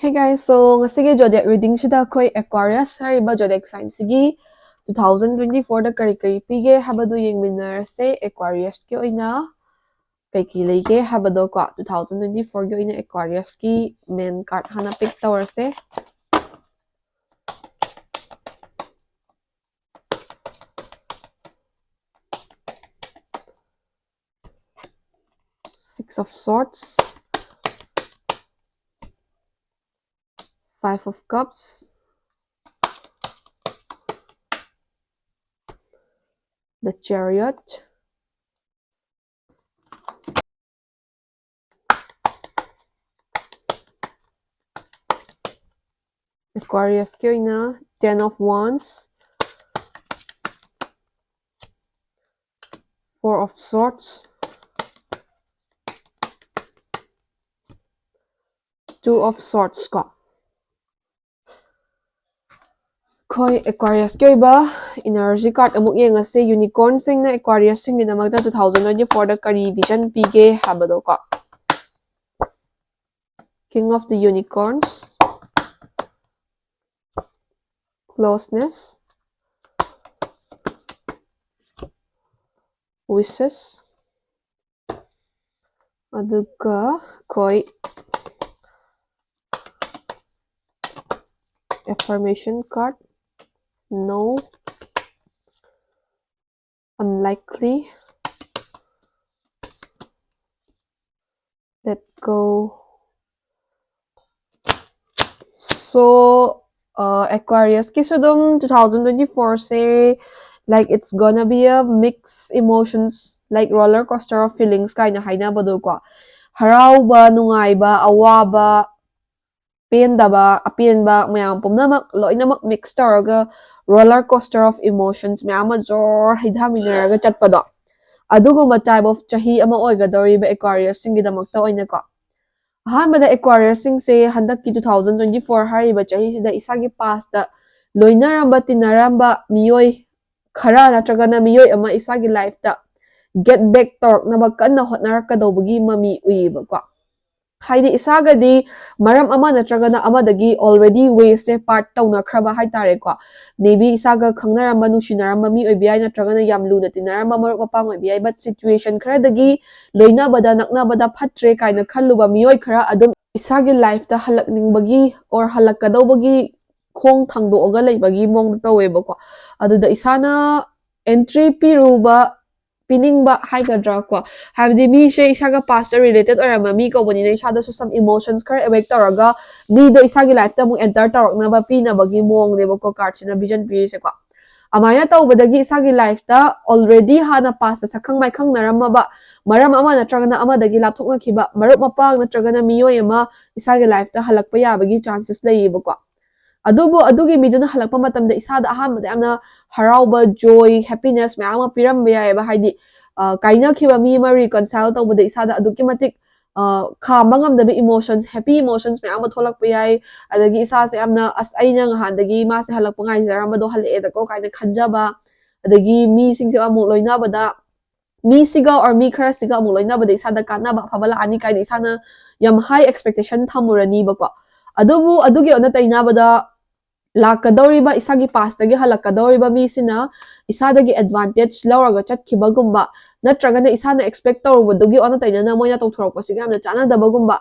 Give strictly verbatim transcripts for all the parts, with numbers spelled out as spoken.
Hey guys, so ꯉꯁꯤꯒꯤ zodiac reading ꯁꯤꯗ ꯑꯩꯈꯣꯏ Aquarius ꯍꯥꯏꯔꯤꯕ zodiac sign ꯁꯤꯒꯤ two thousand twenty four ꯗ ꯀꯔꯤ ꯀꯔꯤ ꯄꯤꯒꯦ ꯍꯥꯏꯕꯗꯨ ꯌꯦꯡꯃꯤꯟꯅꯔꯁꯦ꯫ Aquarius ꯀꯤ ꯑꯣꯏꯅ ꯀꯩ ꯀꯩ ꯂꯩꯒꯦ ꯍꯥꯏꯕꯗꯣ ꯀꯣ, two thousand twenty four ꯒꯤ ꯑꯣꯏꯅ Aquarius ꯀꯤ main card ꯍꯥꯟꯅ pick ꯇꯧꯔꯁꯦ꯫ Six of Swords, Five of Cups, the Chariot, Aquarius ꯀꯤ ꯑꯣꯏꯅ Ten of Wands, Four of Swords, Two of Swords ꯀꯣ꯫ ꯑꯩꯈꯣꯏ Aquarius ꯀꯤ ꯑꯣꯏꯕ energy card ꯑꯃꯨꯛ ꯌꯦꯡꯉꯁꯦ꯫ Unicorn ꯁꯤꯡꯅ Aquarius ꯁꯤꯡꯒꯤꯗꯃꯛꯇ two thousand twenty four ꯗ ꯀꯔꯤ vision ꯄꯤꯒꯦ ꯍꯥꯏꯕꯗꯣ ꯀꯣ꯫ King of the Unicorns, Closeness, Wishes, ꯑꯗꯨꯒ ꯑꯩꯈꯣꯏ affirmation card, No, Unlikely, Let Go. So, uh, Aquarius ꯀꯤꯁꯨ ꯑꯗꯨꯝ two thousand twenty four say, like, it's gonna be a mix emotions, like roller coaster of feelings ꯀꯥꯏꯅ ꯍꯥꯏꯅꯕꯗꯣꯀꯣ꯫ ꯍꯔꯥꯎꯕ, ꯅꯨꯡꯉꯥꯏꯕ, ꯑꯋꯥꯕ, ꯄꯦꯟꯗꯕ, ꯑꯄꯦꯟꯕ ꯃꯌꯥꯝ ꯄꯨꯝꯅꯃꯛ ꯂꯣꯏꯅꯃꯛ mix ꯇꯧꯔꯒ roller coaster of emotions ꯃꯌꯥꯝ ꯑꯃ ꯖꯣꯔ ꯍꯩꯊꯃꯤꯟꯅꯔꯒ ꯆꯠꯄꯗꯣ, ꯑꯗꯨꯒꯨꯝꯕ type of ꯆꯍꯤ ꯑꯃ ꯑꯣꯏꯒꯗꯧꯔꯤꯕ Aquarius ꯁꯤꯡꯒꯤꯗꯃꯛꯇ ꯑꯣꯏꯅꯀꯣ꯫ ꯑꯍꯥꯟꯕꯗ Aquarius ꯁꯤꯡꯁꯦ ꯍꯟꯗꯛꯀꯤ two thousand twenty four ꯍꯥꯏꯔꯤꯕ ꯆꯍꯤꯁꯤꯗ ꯏꯁꯥꯒꯤ past ꯇ ꯂꯣꯏꯅꯔꯝꯕ ꯇꯤꯟꯅꯔꯝꯕ ꯃꯤꯑꯣꯏ ꯈꯔ ꯅꯠꯇ꯭ꯔꯒꯅ ꯃꯤꯑꯣꯏ ꯑꯃ ꯏꯁꯥꯒꯤ life ꯇ get back ꯇꯧꯔꯛꯅꯕ ꯀꯟꯅ ꯍꯣꯠꯅꯔꯛꯀꯗꯧꯕꯒꯤ ꯃꯃꯤ ꯎꯏꯌꯦꯕꯀꯣ꯫ ꯍꯥꯏꯗꯤ ꯏꯁꯥꯒꯗꯤ ꯃꯔꯝ ꯑꯃ ꯅꯠꯇ꯭ꯔꯒꯅ ꯑꯃꯗꯒꯤ already ways ꯁꯦ part ꯇꯧꯅꯈ꯭ꯔꯕ ꯍꯥꯏꯇꯥꯔꯦꯀꯣ꯫ Maybe ꯏꯁꯥꯒ ꯈꯪꯅꯔꯝꯕ, ꯅꯨꯡꯁꯤꯅꯔꯝꯕ ꯃꯤ ꯑꯣꯏꯕ ꯌꯥꯏ, ꯅꯠꯇ꯭ꯔꯒꯅ ꯌꯥꯝ ꯂꯨꯅ ꯇꯤꯟꯅꯔꯝꯕ ꯃꯔꯨꯞ ꯃꯄꯥꯡ ꯑꯣꯏꯕ ꯌꯥꯏ꯫ But situation ꯈꯔꯗꯒꯤ ꯂꯣꯏꯅꯕꯗ, ꯅꯛꯅꯕꯗ ꯐꯠꯇ꯭ꯔꯦ ꯀꯥꯏꯅ ꯈꯜꯂꯨꯕ ꯃꯤꯑꯣꯏ ꯈꯔ ꯑꯗꯨꯝ ꯏꯁꯥꯒꯤ life ꯇ ꯍꯜꯂꯛꯅꯤꯡꯕꯒꯤ or ꯍꯜꯂꯛꯀꯗꯧꯕꯒꯤ ꯈꯣꯡ ꯊꯥꯡꯗꯣꯛꯑꯒ ꯂꯩꯕꯒꯤ ꯃꯑꯣꯡꯗ ꯇꯧꯋꯦꯕꯀꯣ꯫ ꯑꯗꯨꯗ ꯏꯁꯥꯅ entry ꯄꯤꯔꯨꯕ, ꯄꯤꯅꯤꯡꯕ ꯍꯥꯏꯒꯗ꯭ꯔꯥ ꯀꯣ, ꯍꯥꯏꯕꯗꯤ ꯃꯤꯁꯦ ꯏꯁꯥꯒ past ꯇ related ꯑꯣꯏꯔꯝꯕ ꯃꯤ ꯀꯧꯕꯅꯤꯅ ꯏꯁꯥꯗꯁꯨ some emotions ꯈꯔ awake ꯇꯧꯔꯒ ꯃꯤꯗꯣ ꯏꯁꯥꯒꯤ life ꯇ ꯑꯃꯨꯛ enter ꯇꯧꯔꯛꯅꯕ ꯄꯤꯅꯕꯒꯤ ꯃꯑꯣꯡꯅꯦꯕꯀꯣ card ꯁꯤꯅ vision ꯄꯤꯔꯤꯁꯦꯀꯣ꯫ ꯑꯗꯨꯃꯥꯏꯅ ꯇꯧꯕꯗꯒꯤ ꯏꯁꯥꯒꯤ life ꯇ already ꯍꯥꯟꯅ past ꯇ ꯁꯛꯈꯪ ꯃꯥꯏꯈꯪꯅꯔꯝꯃꯕ, ꯃꯔꯝ ꯑꯃ ꯅꯠꯇ꯭ꯔꯒꯅ ꯑꯃꯗꯒꯤ ꯂꯥꯞꯊꯣꯛꯅꯈꯤꯕ ꯃꯔꯨꯞ ꯃꯄꯥꯡ ꯅꯠꯇ꯭ꯔꯒꯅ ꯃꯤꯑꯣꯏ ꯑꯃ ꯏꯁꯥꯒꯤ life ꯇ ꯍꯜꯂꯛꯄ ꯌꯥꯕꯒꯤ chances ꯂꯩꯌꯦꯕꯀꯣ꯫ ꯑꯗꯨꯕꯨ ꯑꯗꯨꯒꯤ ꯃꯤꯗꯨꯅ ꯍꯜꯂꯛꯄ ꯃꯇꯝꯗ ꯏꯁꯥꯗ ꯑꯍꯥꯟꯕꯗ ꯌꯥꯝꯅ ꯍꯔꯥꯎꯕ, joy, happiness ꯃꯌꯥꯝ ꯑꯃ ꯄꯤꯔꯝꯕ ꯌꯥꯏꯑꯕ꯫ ꯍꯥꯏꯗꯤ, ꯑ, ꯀꯥꯏꯅꯈꯤꯕ ꯃꯤ ꯑꯃ reconcile ꯇꯧꯕꯗ ꯏꯁꯥꯗ ꯑꯗꯨꯛꯀꯤ ꯃꯇꯤꯛ, ꯑ, ꯈꯥꯝꯕ ꯉꯝꯗꯕ emotions, happy emotions ꯃꯌꯥꯝ ꯑꯃ ꯊꯣꯛꯂꯛꯄ ꯌꯥꯏ꯫ ꯑꯗꯒꯤ ꯏꯁꯥꯁꯦ ꯌꯥꯝꯅ, "ꯑꯁ, ꯑꯩꯅ ꯅꯍꯥꯟꯗꯒꯤ ꯃꯥꯁꯦ ꯍꯜꯂꯛꯄ ꯉꯥꯏꯖꯔꯝꯕꯗꯣ ꯍꯜꯂꯛꯑꯦꯗꯀꯣ" ꯀꯥꯏꯅ ꯈꯟꯖꯕ꯫ ꯑꯗꯒꯤ ꯃꯤꯁꯤꯡꯁꯦ ꯑꯃꯨꯛ ꯂꯣꯏꯅꯕꯗ, ꯃꯤꯁꯤꯒ or ꯃꯤ ꯈꯔꯁꯤꯒ ꯑꯃꯨꯛ ꯂꯣꯏꯅꯕꯗ ꯏꯁꯥꯗ ꯀꯥꯟꯅꯕ ꯑꯐꯕ ꯂꯥꯛꯑꯅꯤ ꯀꯥꯏꯅ ꯏꯁꯥꯅ ꯌꯥꯝ high expectation ꯊꯝꯃꯨꯔꯅꯤꯕꯀꯣ꯫ ꯑꯗꯨꯕꯨ ꯑꯗꯨꯒꯤ ꯑꯣꯟꯅ ꯇꯩꯅꯕꯗ ꯂꯥꯛꯀꯗꯧꯔꯤꯕ, ꯏꯁꯥꯒꯤ past ꯇꯒꯤ ꯍꯜꯂꯛꯀꯗꯧꯔꯤꯕ ꯃꯤꯁꯤꯅ ꯏꯁꯥꯗꯒꯤ advantage ꯂꯧꯔꯒ ꯆꯠꯈꯤꯕꯒꯨꯝꯕ, ꯅꯠꯇ꯭ꯔꯒꯅ ꯏꯁꯥꯅ expect ꯇꯧꯔꯨꯕꯗꯨꯒꯤ ꯑꯣꯟꯅ ꯇꯩꯅꯅ ꯃꯣꯏꯅ ꯇꯧꯊꯣꯔꯛꯄꯁꯤꯒ ꯌꯥꯝꯅ ꯆꯥꯟꯅꯗꯕꯒꯨꯝꯕ,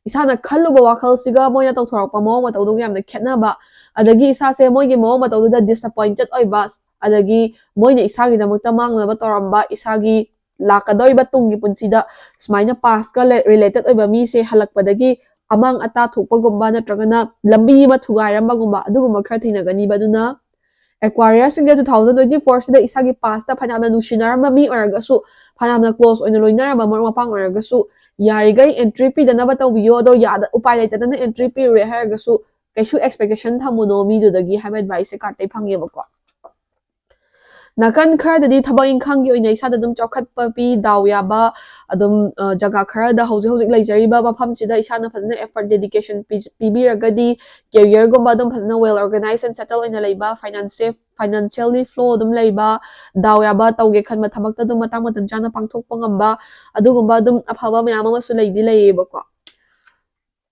ꯏꯁꯥꯅ ꯈꯜꯂꯨꯕ ꯋꯥꯈꯜꯁꯤꯒ ꯃꯣꯏꯅ ꯇꯧꯊꯣꯔꯛꯄ ꯃꯑꯣꯡ ꯃꯇꯧꯗꯨꯒ ꯌꯥꯝꯅ ꯈꯦꯠꯅꯕ, ꯑꯗꯒꯤ ꯏꯁꯥꯁꯦ ꯃꯣꯏꯒꯤ ꯃꯑꯣꯡ ꯃꯇꯧꯗꯨꯗ disappointed ꯑꯣꯏꯕ, ꯑꯗꯒꯤ ꯃꯣꯏꯅ ꯏꯁꯥꯒꯤꯗꯃꯛꯇ ꯃꯥꯡꯅꯕ ꯇꯧꯔꯝꯕ, ꯏꯁꯥꯒꯤ ꯂꯥꯛꯀꯗꯧꯔꯤꯕ ꯇꯨꯡꯒꯤ ꯄꯨꯟꯁꯤꯗ ꯁꯨꯃꯥꯏꯅ past ꯀ related ꯑꯣꯏꯕ ꯃꯤꯁꯦ ꯍꯜꯂꯛꯄꯗꯒꯤ ꯑꯃꯥꯡ ꯑꯇꯥ ꯊꯣꯛꯄꯒꯨꯝꯕ ꯅꯠꯇ꯭ꯔꯒꯅ ꯂꯝꯕꯤ ꯑꯃ ꯊꯨꯒꯥꯏꯔꯝꯕꯒꯨꯝꯕ ꯑꯗꯨꯒꯨꯝꯕ ꯈꯔ ꯊꯦꯡꯅꯒꯅꯤꯕ꯫ ꯑꯗꯨꯅ Aquarius ꯁꯤꯡꯁꯦ two thousand twenty four ꯁꯤꯗ ꯏꯁꯥꯒꯤ past ꯇ ꯐꯅꯌꯥꯝꯅ ꯅꯨꯡꯁꯤꯅꯔꯝꯕ ꯃꯤ ꯑꯣꯏꯔꯒꯁꯨ, ꯐꯅꯌꯥꯝꯅ close ꯑꯣꯏꯅ ꯂꯣꯏꯅꯔꯝꯕ ꯃꯔꯨꯞ ꯃꯄꯥꯡ ꯑꯣꯏꯔꯒꯁꯨ, ꯌꯥꯔꯤꯈꯩ entry ꯄꯤꯗꯅꯕ ꯇꯧꯕꯤꯌꯣ꯫ ꯑꯗꯣ ꯌꯥꯗ-, ꯎꯄꯥꯏ ꯂꯩꯇꯗꯅ entry ꯄꯤꯔꯨꯔꯦ ꯍꯥꯏꯔꯒꯁꯨ ꯀꯩꯁꯨ expectation ꯊꯝꯃꯨꯅꯣ ꯃꯤꯗꯨꯗꯒꯤ ꯍꯥꯏꯕ advice ꯁꯦ card ꯇꯩ ꯐꯪꯉꯦꯕꯀꯣ꯫ ꯅꯥꯀꯟ ꯈꯔꯗꯗꯤ ꯊꯕꯛ ꯏꯪꯈꯥꯡꯒꯤ ꯑꯣꯏꯅ ꯏꯁꯥꯗ ꯑꯗꯨꯝ ꯆꯥꯎꯈꯠꯄ ꯄꯤ, ꯗꯥꯎ ꯌꯥꯕ, ꯑꯗꯨꯝ, ꯑ, ꯖꯒꯥ ꯈꯔꯗ ꯍꯧꯖꯤꯛ ꯍꯧꯖꯤꯛ ꯂꯩꯖꯔꯤꯕ ꯃꯐꯝꯁꯤꯗ ꯏꯁꯥꯅ ꯐꯖꯅ effort, dedication ꯄꯤ-, ꯄꯤꯕꯤꯔꯒꯗꯤ career ꯒꯨꯝꯕ ꯑꯗꯨꯝ ꯐꯖꯅ well organized and settle ꯑꯣꯏꯅ ꯂꯩꯕ, finance-, financially flow ꯑꯗꯨꯝ ꯂꯩꯕ, ꯗꯥꯎ ꯌꯥꯕ, ꯇꯧꯒꯦ ꯈꯟꯕ ꯊꯕꯛꯇ ꯑꯗꯨꯝ ꯃꯇꯥꯡ ꯃꯇꯝ ꯆꯥꯅ ꯄꯥꯡꯊꯣꯛꯄ ꯉꯝꯕ, ꯑꯗꯨꯒꯨꯝꯕ ꯑꯗꯨꯝ ꯑꯐꯕ ꯃꯌꯥꯝ ꯑꯃꯁꯨ ꯂꯩꯗꯤ ꯂꯩꯌꯦꯕꯀꯣ꯫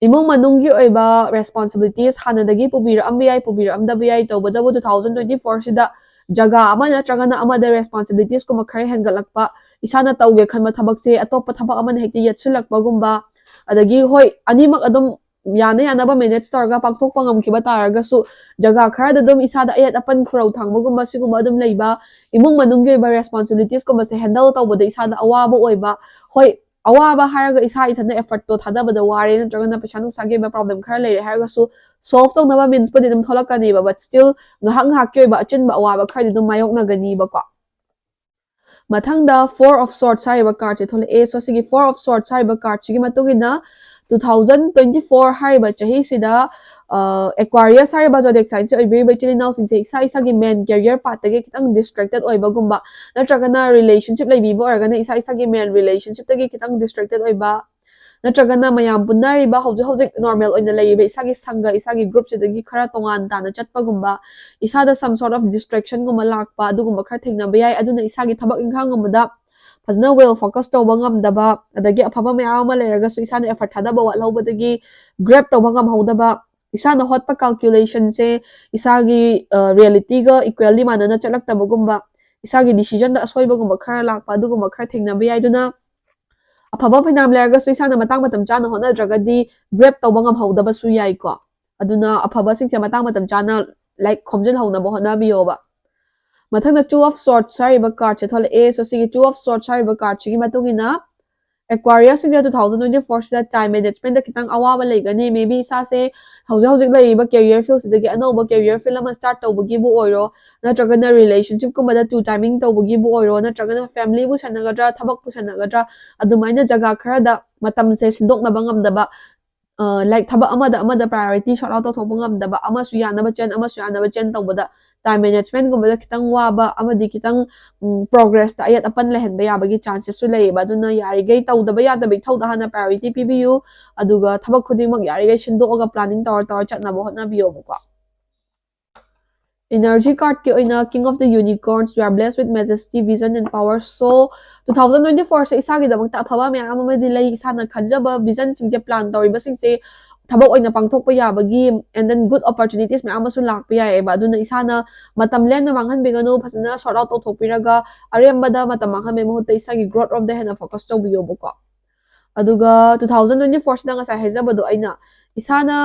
ꯏꯃꯨꯡ ꯃꯅꯨꯡꯒꯤ ꯑꯣꯏꯕ responsibilities ꯍꯥꯟꯅꯗꯒꯤ ꯄꯨꯕꯤꯔꯛꯑꯝꯕ ꯌꯥꯏ, ꯄꯨꯕꯤꯔꯛꯑꯝꯗꯕ ꯌꯥꯏ, ꯇꯧꯕꯇꯕꯨ two thousand twenty four ꯁꯤꯗ ꯖꯒꯥ ꯑꯃ ꯅꯠꯇ꯭ꯔꯒꯅ ꯑꯃꯗ responsibilities ꯀꯨꯝꯕ ꯈꯔ ꯍꯦꯟꯒꯠꯂꯛꯄ, ꯏꯁꯥꯅ ꯇꯧꯒꯦ ꯈꯟꯕ ꯊꯕꯛꯁꯦ ꯑꯇꯣꯞꯄ ꯊꯕꯛ ꯑꯃꯅ ꯍꯦꯛꯇ ꯌꯦꯠꯁꯤꯜꯂꯛꯄꯒꯨꯝꯕ, ꯑꯗꯒꯤ ꯍꯣꯏ, ꯑꯅꯤꯃꯛ ꯑꯗꯨꯝ ꯌꯥꯅ ꯌꯥꯅꯕ manage ꯇꯧꯔꯒ ꯄꯥꯡꯊꯣꯛꯄ ꯉꯝꯈꯤꯕ ꯇꯥꯔꯒꯁꯨ, ꯖꯒꯥ ꯈꯔꯗ ꯑꯗꯨꯝ ꯏꯁꯥꯗ ꯑꯌꯦꯠ ꯑꯄꯟ ꯈꯨꯔꯧ ꯊꯥꯡꯕꯒꯨꯝꯕ ꯁꯤꯒꯨꯝꯕ ꯑꯗꯨꯝ ꯂꯩꯕ, ꯏꯃꯨꯡ ꯃꯅꯨꯡꯒꯤ ꯑꯣꯏꯕ responsibilities ꯀꯨꯝꯕꯁꯦ handle ꯇꯧꯕꯗ ꯏꯁꯥꯗ ꯑꯋꯥꯕ ꯑꯣꯏꯕ, ꯍꯣꯏ, ꯑꯋꯥꯕ ꯍꯥꯏꯔꯒ ꯏꯁꯥ ꯏꯊꯟꯇ effortꯇꯣ ꯊꯥꯗꯕꯗ ꯋꯥꯔꯦ ꯅꯠꯇ꯭ꯔꯒꯅ ꯄꯩꯁꯥ ꯅꯨꯡꯁꯥꯒꯤ ꯑꯣꯏꯕ problem ꯈꯔ ꯂꯩꯔꯦ ꯍꯥꯏꯔꯒꯁꯨ, solve ꯇꯧꯅꯕ meansꯄꯨꯗꯤ ꯑꯗꯨꯝ ꯊꯣꯛꯂꯛꯀꯅꯤꯕ, but still ꯉꯥꯏꯍꯥꯛ ꯉꯥꯏꯍꯥꯛꯀꯤ ꯑꯣꯏꯕ ꯑꯆꯤꯟꯕ ꯑꯋꯥꯕ ꯈꯔꯗꯤ ꯑꯗꯨꯝ ꯃꯥꯌꯣꯛꯅꯒꯅꯤꯕꯀꯣ꯫ ꯃꯊꯪꯗ Four of Swords ꯍꯥꯏꯔꯤꯕ cardꯁꯦ ꯊꯣꯛꯂꯛꯑꯦ꯫ So ꯁꯤꯒꯤ Four of Swords ꯍꯥꯏꯔꯤꯕ cardꯁꯤꯒꯤ ꯃꯇꯨꯡ ꯏꯟꯅ two thousand twenty four ꯍꯥꯏꯔꯤꯕ ꯆꯍꯤꯁꯤꯗ, ꯑ, Aquarius ꯍꯥꯏꯔꯤꯕ zodiac signꯁꯦ ꯑꯣꯏꯕꯤꯔꯤꯕ ꯏꯆꯤꯜ ꯏꯅꯥꯎꯁꯤꯡꯁꯦ ꯏꯁꯥ ꯏꯁꯥꯒꯤ main career pathꯇꯒꯤ ꯈꯤꯇꯪ distracted ꯑꯣꯏꯕꯒꯨꯝꯕ, ꯅꯠꯇ꯭ꯔꯒꯅ relationship ꯂꯩꯕꯤꯕ ꯑꯣꯏꯔꯒꯅ ꯏꯁꯥ ꯏꯁꯥꯒꯤ main relationshipꯇꯒꯤ ꯈꯤꯇꯪ distracted ꯑꯣꯏꯕ, ꯅꯠꯇ꯭ꯔꯒꯅ ꯃꯌꯥꯝ ꯄꯨꯟꯅꯔꯤꯕ ꯍꯧꯖꯤꯛ ꯍꯧꯖꯤꯛ normal ꯑꯣꯏꯅ ꯂꯩꯔꯤꯕ ꯏꯁꯥꯒꯤ ꯁꯪꯒ, ꯏꯁꯥꯒꯤ groupꯁꯤꯗꯒꯤ ꯈꯔ ꯇꯣꯉꯥꯟ ꯇꯥꯅ ꯆꯠꯄꯒꯨꯝꯕ, ꯏꯁꯥꯗ some sort of distractionꯒꯨꯝꯕ ꯂꯥꯛꯄ, ꯑꯗꯨꯒꯨꯝꯕ ꯈꯔ ꯊꯦꯡꯅꯕ ꯌꯥꯏ꯫ ꯑꯗꯨꯅ ꯏꯁꯥꯒꯤ ꯊꯕꯛ ꯏꯪꯈꯥꯡꯒꯨꯝꯕꯗ ꯐꯖꯅ well focus ꯇꯧꯕ ꯉꯝꯗꯕ, ꯑꯗꯒꯤ ꯑꯐꯕ ꯃꯌꯥꯝ ꯑꯃ ꯂꯩꯔꯒꯁꯨ ꯏꯁꯥꯅ effort ꯊꯥꯗꯕ ꯋꯥꯠꯍꯧꯕꯗꯒꯤ grab ꯇꯧꯕ ꯉꯝꯍꯧꯗꯕ, ꯏꯁꯥꯅ ꯍꯣꯠꯄ calculationꯁꯦ ꯏꯁꯥꯒꯤ, ꯑ, realityꯒ equally ꯃꯥꯟꯅꯅ ꯆꯠꯂꯛꯇꯕꯒꯨꯝꯕ, ꯏꯁꯥꯒꯤ decisionꯗ ꯑꯁꯣꯏꯕꯒꯨꯝꯕ ꯈꯔ ꯂꯥꯛꯄ, ꯑꯗꯨꯒꯨꯝꯕ ꯈꯔ ꯊꯦꯡꯅꯕ ꯌꯥꯏ꯫ ꯑꯗꯨꯅ ꯑꯐꯕ ꯐꯩꯅꯥꯝ ꯂꯩꯔꯒꯁꯨ ꯏꯁꯥꯅ ꯃꯇꯥꯡ ꯃꯇꯝ ꯆꯥꯅ ꯍꯣꯠꯅꯗ꯭ꯔꯒꯗꯤ grab ꯇꯧꯕ ꯉꯝꯍꯧꯗꯕꯁꯨ ꯌꯥꯏꯀꯣ꯫ ꯑꯗꯨꯅ ꯑꯐꯕꯁꯤꯡꯁꯦ ꯃꯇꯥꯡ ꯃꯇꯝ ꯆꯥꯅ, like, ꯈꯣꯝꯖꯤꯜꯍꯧꯅꯕ ꯍꯣꯠꯅꯕꯤꯌꯣꯕ꯫ ꯃꯊꯪꯗ Two of Swords ꯍꯥꯏꯔꯤꯕ cardꯁꯦ ꯊꯣꯛꯂꯛꯑꯦ꯫ So ꯁꯤꯒꯤ Two of Swords ꯍꯥꯏꯔꯤꯕ cardꯁꯤꯒꯤ ꯃꯇꯨꯡ ꯏꯟꯅ Aquariusꯁꯤꯡꯁꯦ two thousand twenty fourꯁꯤꯗ time managementꯇ ꯈꯤꯇꯪ ꯑꯋꯥꯕ ꯂꯩꯒꯅꯤ꯫ Maybe ꯏꯁꯥꯁꯦ ꯍꯧꯖꯤꯛ ꯍꯧꯖꯤꯛ ꯂꯩꯔꯤꯕ career fieldꯁꯤꯗꯒꯤ ꯑꯅꯧꯕ career field ꯑꯃ start ꯇꯧꯕꯒꯤꯕꯨ ꯑꯣꯏꯔꯣ, ꯅꯠꯇ꯭ꯔꯒꯅ relationshipꯀꯨꯝꯕꯗ two timing ꯇꯧꯕꯒꯤꯕꯨ ꯑꯣꯏꯔꯣ, ꯅꯠꯇ꯭ꯔꯒꯅ family ꯄꯨꯁꯟꯅꯒꯗ꯭ꯔꯥ, ꯊꯕꯛ ꯄꯨꯁꯟꯅꯒꯗ꯭ꯔꯥ, ꯑꯗꯨꯃꯥꯏꯅ ꯖꯒꯥ ꯈꯔꯗ ꯃꯇꯝꯁꯦ ꯁꯤꯟꯗꯣꯛꯅꯕ ꯉꯝꯗꯕ, ꯑ, like, ꯊꯕꯛ ꯑꯃꯗ ꯑꯃꯗ priority sort out ꯇꯧꯊꯣꯛꯄ ꯉꯝꯗꯕ, ꯑꯃꯁꯨ ꯌꯥꯅꯕ ꯆꯦꯟ, ꯑꯃꯁꯨ ꯌꯥꯅꯕ ꯆꯦꯟ ꯇꯧꯕꯗ time managementꯀꯨꯝꯕꯗ ꯈꯤꯇꯪ ꯋꯥꯕ ꯑꯃꯗꯤ ꯈꯤꯇꯪ, ꯎꯝ, progressꯇ ꯑꯌꯦꯠ ꯑꯄꯟ ꯂꯩꯍꯟꯕ ꯌꯥꯕꯒꯤ chanceꯁꯁꯨ ꯂꯩꯌꯦꯕ꯫ ꯑꯗꯨꯅ ꯌꯥꯔꯤꯈꯩ ꯇꯧꯗꯕ ꯌꯥꯗꯕ ꯏꯊꯧꯗ ꯍꯥꯟꯅ priority ꯄꯤꯕꯤꯌꯨ, ꯑꯗꯨꯒ ꯊꯕꯛ ꯈꯨꯗꯤꯡꯃꯛ ꯌꯥꯔꯤꯈꯩ ꯁꯤꯟꯗꯣꯛꯑꯒ planning ꯇꯧꯔ ꯇꯧꯔ ꯆꯠꯅꯕ ꯍꯣꯠꯅꯕꯤꯌꯣꯕꯀꯣ꯫ Energy card ꯀꯤ ꯑꯣꯏꯅ King of the Unicorns, you are blessed with majesty, vision and power. So two thousand twenty four ꯁꯦ ꯏꯁꯥꯒꯤꯗꯃꯛꯇ ꯑꯐꯕ ꯃꯌꯥꯝ ꯑꯃꯗꯤ ꯂꯩ꯫ ꯏꯁꯥꯅ ꯈꯟꯖꯕ vision ꯁꯤꯡꯁꯦ plan ꯇꯧꯔꯤꯕꯁꯤꯡꯁꯦ ꯊꯕꯛ ꯑꯣꯏꯅ ꯄꯥꯡꯊꯣꯛꯄ ꯌꯥꯕꯒꯤ and then good opportunities ꯃꯌꯥꯝ ꯑꯃꯁꯨ ꯂꯥꯛꯄ ꯌꯥꯏꯑꯕ꯫ ꯑꯗꯨꯅ ꯏꯁꯥꯅ ꯃꯇꯝ ꯂꯦꯝꯅ ꯃꯥꯡꯍꯟꯕꯤꯒꯅꯨ, ꯐꯖꯅ sort out ꯇꯧꯊꯣꯛꯄꯤꯔꯒ ꯑꯔꯦꯝꯕꯗ ꯃꯇꯝ ꯃꯥꯡꯍꯟꯕꯒꯤ ꯃꯍꯨꯠꯇ ꯏꯁꯥꯒꯤ growth ꯔꯣꯝꯗ ꯍꯦꯟꯅ focus ꯇꯧꯕꯤꯌꯣꯕꯀꯣ꯫ ꯑꯗꯨꯒ two thousand twenty four ꯁꯤꯗ ꯉꯁꯥꯏ ꯍꯥꯏꯖꯕꯗꯣ ꯑꯩꯅ ꯏꯁꯥꯅ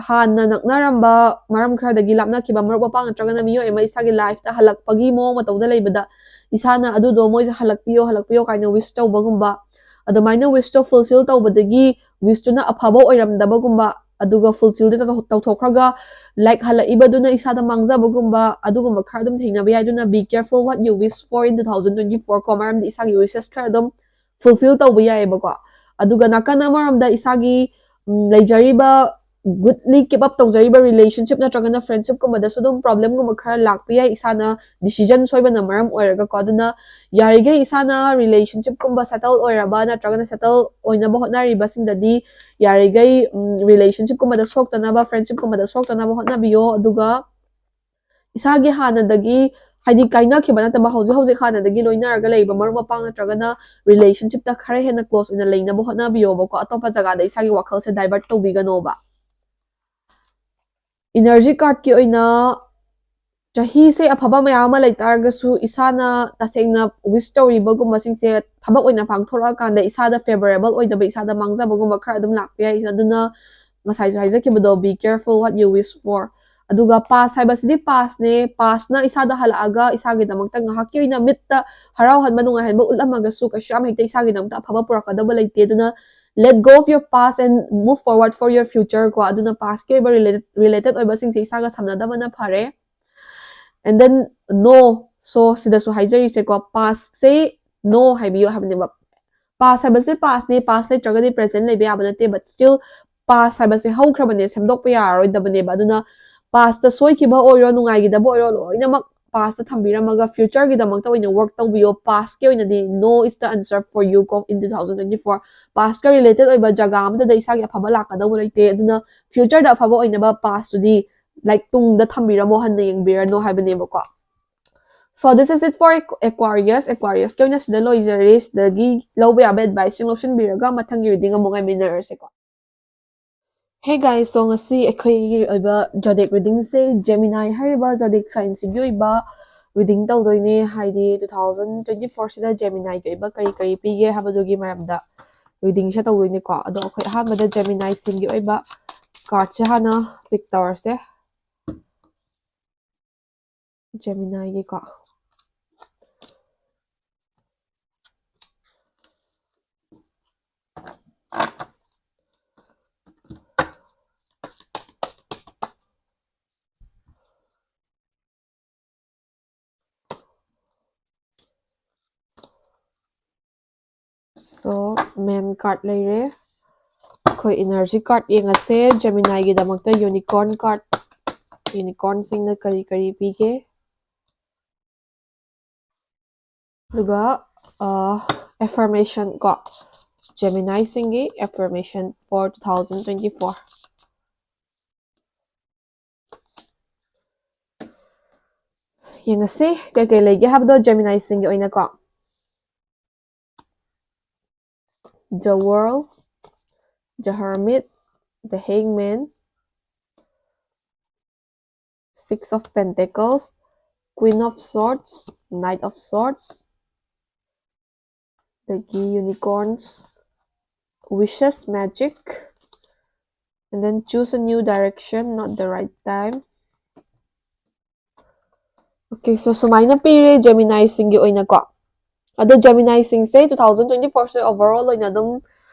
ꯍꯥꯟꯅ ꯅꯛꯅꯔꯝꯕ ꯃꯔꯝ ꯈꯔꯗꯒꯤ ꯂꯥꯞꯅꯈꯤꯕ ꯃꯔꯨꯞ ꯃꯄꯥꯡ ꯅꯠꯇ꯭ꯔꯒꯅ ꯃꯤꯑꯣꯏ ꯑꯃ ꯏꯁꯥꯒꯤ life ꯇ ꯍꯜꯂꯛꯄꯒꯤ ꯃꯑꯣꯡ ꯃꯇꯧꯗ ꯂꯩꯕꯗ ꯏꯁꯥꯅ ꯑꯗꯨꯗꯣ ꯃꯣꯏꯁꯦ ꯍꯜꯂꯛꯄꯤꯌꯣ, ꯍꯜꯂꯛꯄꯤꯌꯣ ꯀꯥꯏꯅ wish ꯇꯧꯕꯒꯨꯝꯕ, ꯑꯗꯨꯃꯥꯏꯅ wish ꯇꯣ fulfill ꯇꯧꯕꯗꯒꯤ wish ꯇꯨꯅ ꯑꯐꯕ ꯑꯣꯏꯔꯝꯗꯕꯒꯨꯝꯕ, ꯑꯗꯨꯒ fulfill ꯗꯤ ꯇꯧꯊꯣꯛ-, ꯇꯧꯊꯣꯛꯈ꯭ꯔꯒ like ꯍꯜꯂꯛꯏꯕꯗꯨꯅ ꯏꯁꯥꯗ ꯃꯥꯡꯖꯕꯒꯨꯝꯕ, ꯑꯗꯨꯒꯨꯝꯕ ꯈꯔ ꯑꯗꯨꯝ ꯊꯦꯡꯅꯕ ꯌꯥꯏ꯫ ꯑꯗꯨꯅ be careful what you wish for in two thousand twenty four ꯀꯣ, ꯃꯔꯝꯗꯤ ꯏꯁꯥꯒꯤ wishes ꯈꯔ ꯑꯗꯨꯝ fulfill ꯇꯧꯕ ꯌꯥꯏꯑꯕꯀꯣ꯫ ꯑꯗꯨꯒ ꯅꯥꯀꯟ ꯑꯃꯔꯣꯝꯗ ꯏꯁꯥꯒꯤ, ꯎꯝ, ꯂꯩꯖꯔꯤꯕ goodly keep up ꯇꯧꯖꯔꯤꯕ relationship ꯅꯠꯇ꯭ꯔꯒꯅ friendship ꯀꯨꯝꯕꯗꯁꯨ ꯑꯗꯨꯝ problem ꯒꯨꯝꯕ ꯈꯔ ꯂꯥꯛꯄ ꯌꯥꯏ, ꯏꯁꯥꯅ decision ꯁꯣꯏꯕꯅ ꯃꯔꯝ ꯑꯣꯏꯔꯒꯀꯣ꯫ ꯑꯗꯨꯅ ꯌꯥꯔꯤꯈꯩ ꯏꯁꯥꯅ relationship ꯀꯨꯝꯕ settle ꯑꯣꯏꯔꯕ ꯅꯠꯇ꯭ꯔꯒꯅ settle ꯑꯣꯏꯅꯕ ꯍꯣꯠꯅꯔꯤꯕꯁꯤꯡꯗꯗꯤ ꯌꯥꯔꯤꯈꯩ, ꯎꯝ, relationship ꯀꯨꯝꯕꯗ ꯁꯣꯛꯇꯅꯕ, friendship ꯀꯨꯝꯕꯗ ꯁꯣꯛꯇꯅꯕ ꯍꯣꯠꯅꯕꯤꯌꯣ꯫ ꯑꯗꯨꯒ ꯏꯁꯥꯒꯤ ꯍꯥꯟꯅꯗꯒꯤ, ꯍꯥꯏꯗꯤ ꯀꯥꯏꯅꯈꯤꯕ ꯅꯠꯇꯕ, ꯍꯧꯖꯤꯛ ꯍꯧꯖꯤꯛ ꯍꯥꯟꯅꯗꯒꯤ ꯂꯣꯏꯅꯔꯒ ꯂꯩꯕ ꯃꯔꯨꯞ ꯃꯄꯥꯡ ꯅꯠꯇ꯭ꯔꯒꯅ relationship ꯇ ꯈꯔ ꯍꯦꯟꯅ close ꯑꯣꯏꯅ ꯂꯩꯅꯕ ꯍꯣꯠꯅꯕꯤꯌꯣꯕꯀꯣ꯫ ꯑꯇꯣꯞꯄ ꯖꯒꯥꯗ ꯏꯁꯥꯒꯤ ꯋꯥꯈꯜꯁꯦ divert ꯇꯧꯕꯤꯒꯅꯣꯕ꯫ Energy card ꯀꯤ ꯑꯣꯏꯅ ꯆꯍꯤꯁꯦ ꯑꯐꯕ ꯃꯌꯥꯝ ꯑꯃ ꯂꯩꯇꯥꯔꯒꯁꯨ ꯏꯁꯥꯅ ꯇꯁꯦꯡꯅ wish ꯇꯧꯔꯤꯕꯒꯨꯝꯕꯁꯤꯡꯁꯦ ꯊꯕꯛ ꯑꯣꯏꯅ ꯄꯥꯡꯊꯣꯔꯛꯑꯀꯥꯟꯗ ꯏꯁꯥꯗ favourable ꯑꯣꯏꯗꯕ, ꯏꯁꯥꯗ ꯃꯥꯡꯖꯕꯒꯨꯝꯕ ꯈꯔ ꯑꯗꯨꯝ ꯂꯥꯛꯄ ꯌꯥꯏ꯫ ꯑꯗꯨꯅ ꯉꯁꯥꯏꯁꯨ ꯍꯥꯏꯖꯈꯤꯕꯗꯣ, be careful what you wish for꯫ ꯑꯗꯨꯒ past ꯍꯥꯏꯕꯁꯤꯗꯤ past ꯅꯦ, past ꯅ ꯏꯁꯥꯗ ꯍꯜꯂꯛꯑꯒ ꯏꯁꯥꯒꯤꯗꯃꯛꯇ ꯉꯥꯏꯍꯥꯛꯀꯤ ꯑꯣꯏꯅ ꯃꯤꯠꯇ ꯍꯔꯥꯎꯍꯟꯕ, ꯅꯨꯡꯉꯥꯏꯍꯟꯕ ꯎꯠꯂꯝꯃꯒꯁꯨ ꯀꯩꯁꯨ ꯌꯥꯝ ꯍꯦꯛꯇ ꯏꯁꯥꯒꯤꯗꯃꯛꯇ ꯑꯐꯕ ꯄꯨꯔꯛꯀꯗꯕ ꯂꯩꯇꯦ꯫ ꯑꯗꯨꯅ let go of your past and move forward for your future ꯀꯣ꯫ ꯑꯗꯨꯅ past ꯀꯤ ꯑꯣꯏꯕ related, related ꯑꯣꯏꯕꯁꯤꯡꯁꯦ ꯏꯁꯥꯒ ꯁꯝꯅꯗꯕꯅ ꯐꯔꯦ꯫ And then no, so ꯁꯤꯗꯁꯨ ꯍꯥꯏꯖꯔꯤꯁꯦꯀꯣ, past ꯁꯦ no ꯍꯥꯏꯕꯤꯌꯨ ꯍꯥꯏꯕꯅꯦꯕ꯫ Past ꯍꯥꯏꯕꯁꯦ past ꯅꯦ, past ꯂꯩꯇ꯭ꯔꯒꯗꯤ present ꯂꯩꯕ ꯌꯥꯕ ꯅꯠꯇꯦ, but still past ꯍꯥꯏꯕꯁꯦ ꯍꯧꯈ꯭ꯔꯕꯅꯦ, ꯁꯦꯝꯗꯣꯛꯄ ꯌꯥꯔꯔꯣꯏꯗꯕꯅꯦꯕ꯫ ꯑꯗꯨꯅ past ꯇ ꯁꯣꯏꯈꯤꯕ ꯑꯣꯏꯔꯣ, ꯅꯨꯡꯉꯥꯏꯈꯤꯗꯕ ꯑꯣꯏꯔꯣ, ꯂꯣꯏꯅꯃꯛ past ꯇ ꯊꯝꯕꯤꯔꯝꯃꯒ future ꯒꯤꯗꯃꯛꯇ ꯑꯣꯏꯅ work ꯇꯧꯕꯤꯌꯣ꯫ Past ꯀꯤ ꯑꯣꯏꯅꯗꯤ no is the answer for you ꯀꯣ in two thousand twenty four꯫ Past ꯀ related ꯑꯣꯏꯕ ꯖꯒꯥ ꯑꯃꯠꯇꯗ ꯏꯁꯥꯒꯤ ꯑꯐꯕ ꯂꯥꯛꯀꯗꯧꯕ ꯂꯩꯇꯦ꯫ ꯑꯗꯨꯅ future ꯗ ꯑꯐꯕ ꯑꯣꯏꯅꯕ past ꯇꯨꯗꯤ ꯂꯥꯏꯛ ꯇꯨꯡꯗ ꯊꯝꯕꯤꯔꯝꯃꯣ, ꯍꯟꯅ ꯌꯦꯡꯕꯤꯔꯅꯨ ꯍꯥꯏꯕꯅꯦꯕꯀꯣ꯫ So this is it for Aqu- Aquarius. Aquarius ꯀꯤ ꯑꯣꯏꯅ ꯁꯤꯗ ꯂꯣꯏꯖꯔꯦ꯫ ꯁꯤꯗꯒꯤ ꯂꯧꯕ ꯌꯥꯕ advice ꯁꯤꯡ ꯂꯧꯁꯤꯟꯕꯤꯔꯒ ꯃꯊꯪꯒꯤ reading ꯑꯃꯨꯛ ꯉꯥꯏꯃꯤꯟꯅꯔꯁꯦꯀꯣ꯫ Hey guys, so ꯉꯁꯤ ꯑꯩꯈꯣꯏꯒꯤ ꯑꯣꯏꯕ zodiac reading ꯁꯦ Gemini ꯍꯥꯏꯔꯤꯕ zodiac sign ꯁꯤꯒꯤ ꯑꯣꯏꯕ reading ꯇꯧꯗꯣꯏꯅꯦ꯫ ꯍꯥꯏꯗꯤ two thousand twenty four ꯁꯤꯗ Gemini ꯒꯤ ꯑꯣꯏꯕ ꯀꯔꯤ ꯀꯔꯤ ꯄꯤꯒꯦ ꯍꯥꯏꯕꯗꯨꯒꯤ ꯃꯔꯝꯗ reading ꯁꯦ ꯇꯧꯗꯣꯏꯅꯦꯀꯣ꯫ ꯑꯗꯣ ꯑꯩꯈꯣꯏ ꯑꯍꯥꯟꯕꯗ Gemini ꯁꯤꯡꯒꯤ ꯑꯣꯏꯕ card ꯁꯦ ꯍꯥꯟꯅ pick ꯇꯧꯔꯁꯦ꯫ Gemini ꯒꯤꯀꯣ꯫ So main card ꯂꯩꯔꯦ꯫ ꯑꯩꯈꯣꯏ energy card ꯌꯦꯡꯉꯁꯦ꯫ Gemini ꯒꯤꯗꯃꯛꯇ unicorn card, unicorn ꯁꯤꯡꯅ ꯀꯔꯤ ꯀꯔꯤ ꯄꯤꯒꯦ? ꯑꯗꯨꯒ ꯑ, affirmation ꯀꯣ, Gemini ꯁꯤꯡꯒꯤ affirmation for two thousand twenty four꯫ ꯌꯦꯡꯉꯁꯤ ꯀꯩꯀꯩ ꯂꯩꯒꯦ ꯍꯥꯏꯕꯗꯣ Gemini ꯁꯤꯡꯒꯤ ꯑꯣꯏꯅꯀꯣ꯫ The World, The Hermit, The Hangman, Six of Pentacles, Queen of Swords, Knight of Swords, ꯑꯗꯒꯤ Unicorns, Wishes, Magic, and then Choose a New Direction, Not the Right Time. Okay, so ꯁꯨꯃꯥꯏꯅ ꯄꯤꯔꯦ Gemini ꯁꯤꯡꯒꯤ ꯑꯣꯏꯅꯀꯣ꯫ ꯑꯗꯣ Gemini ꯁꯤꯡꯁꯦ two thousand twenty four ꯁꯦ overall ꯑꯣꯏꯅ ꯑꯗꯨꯝ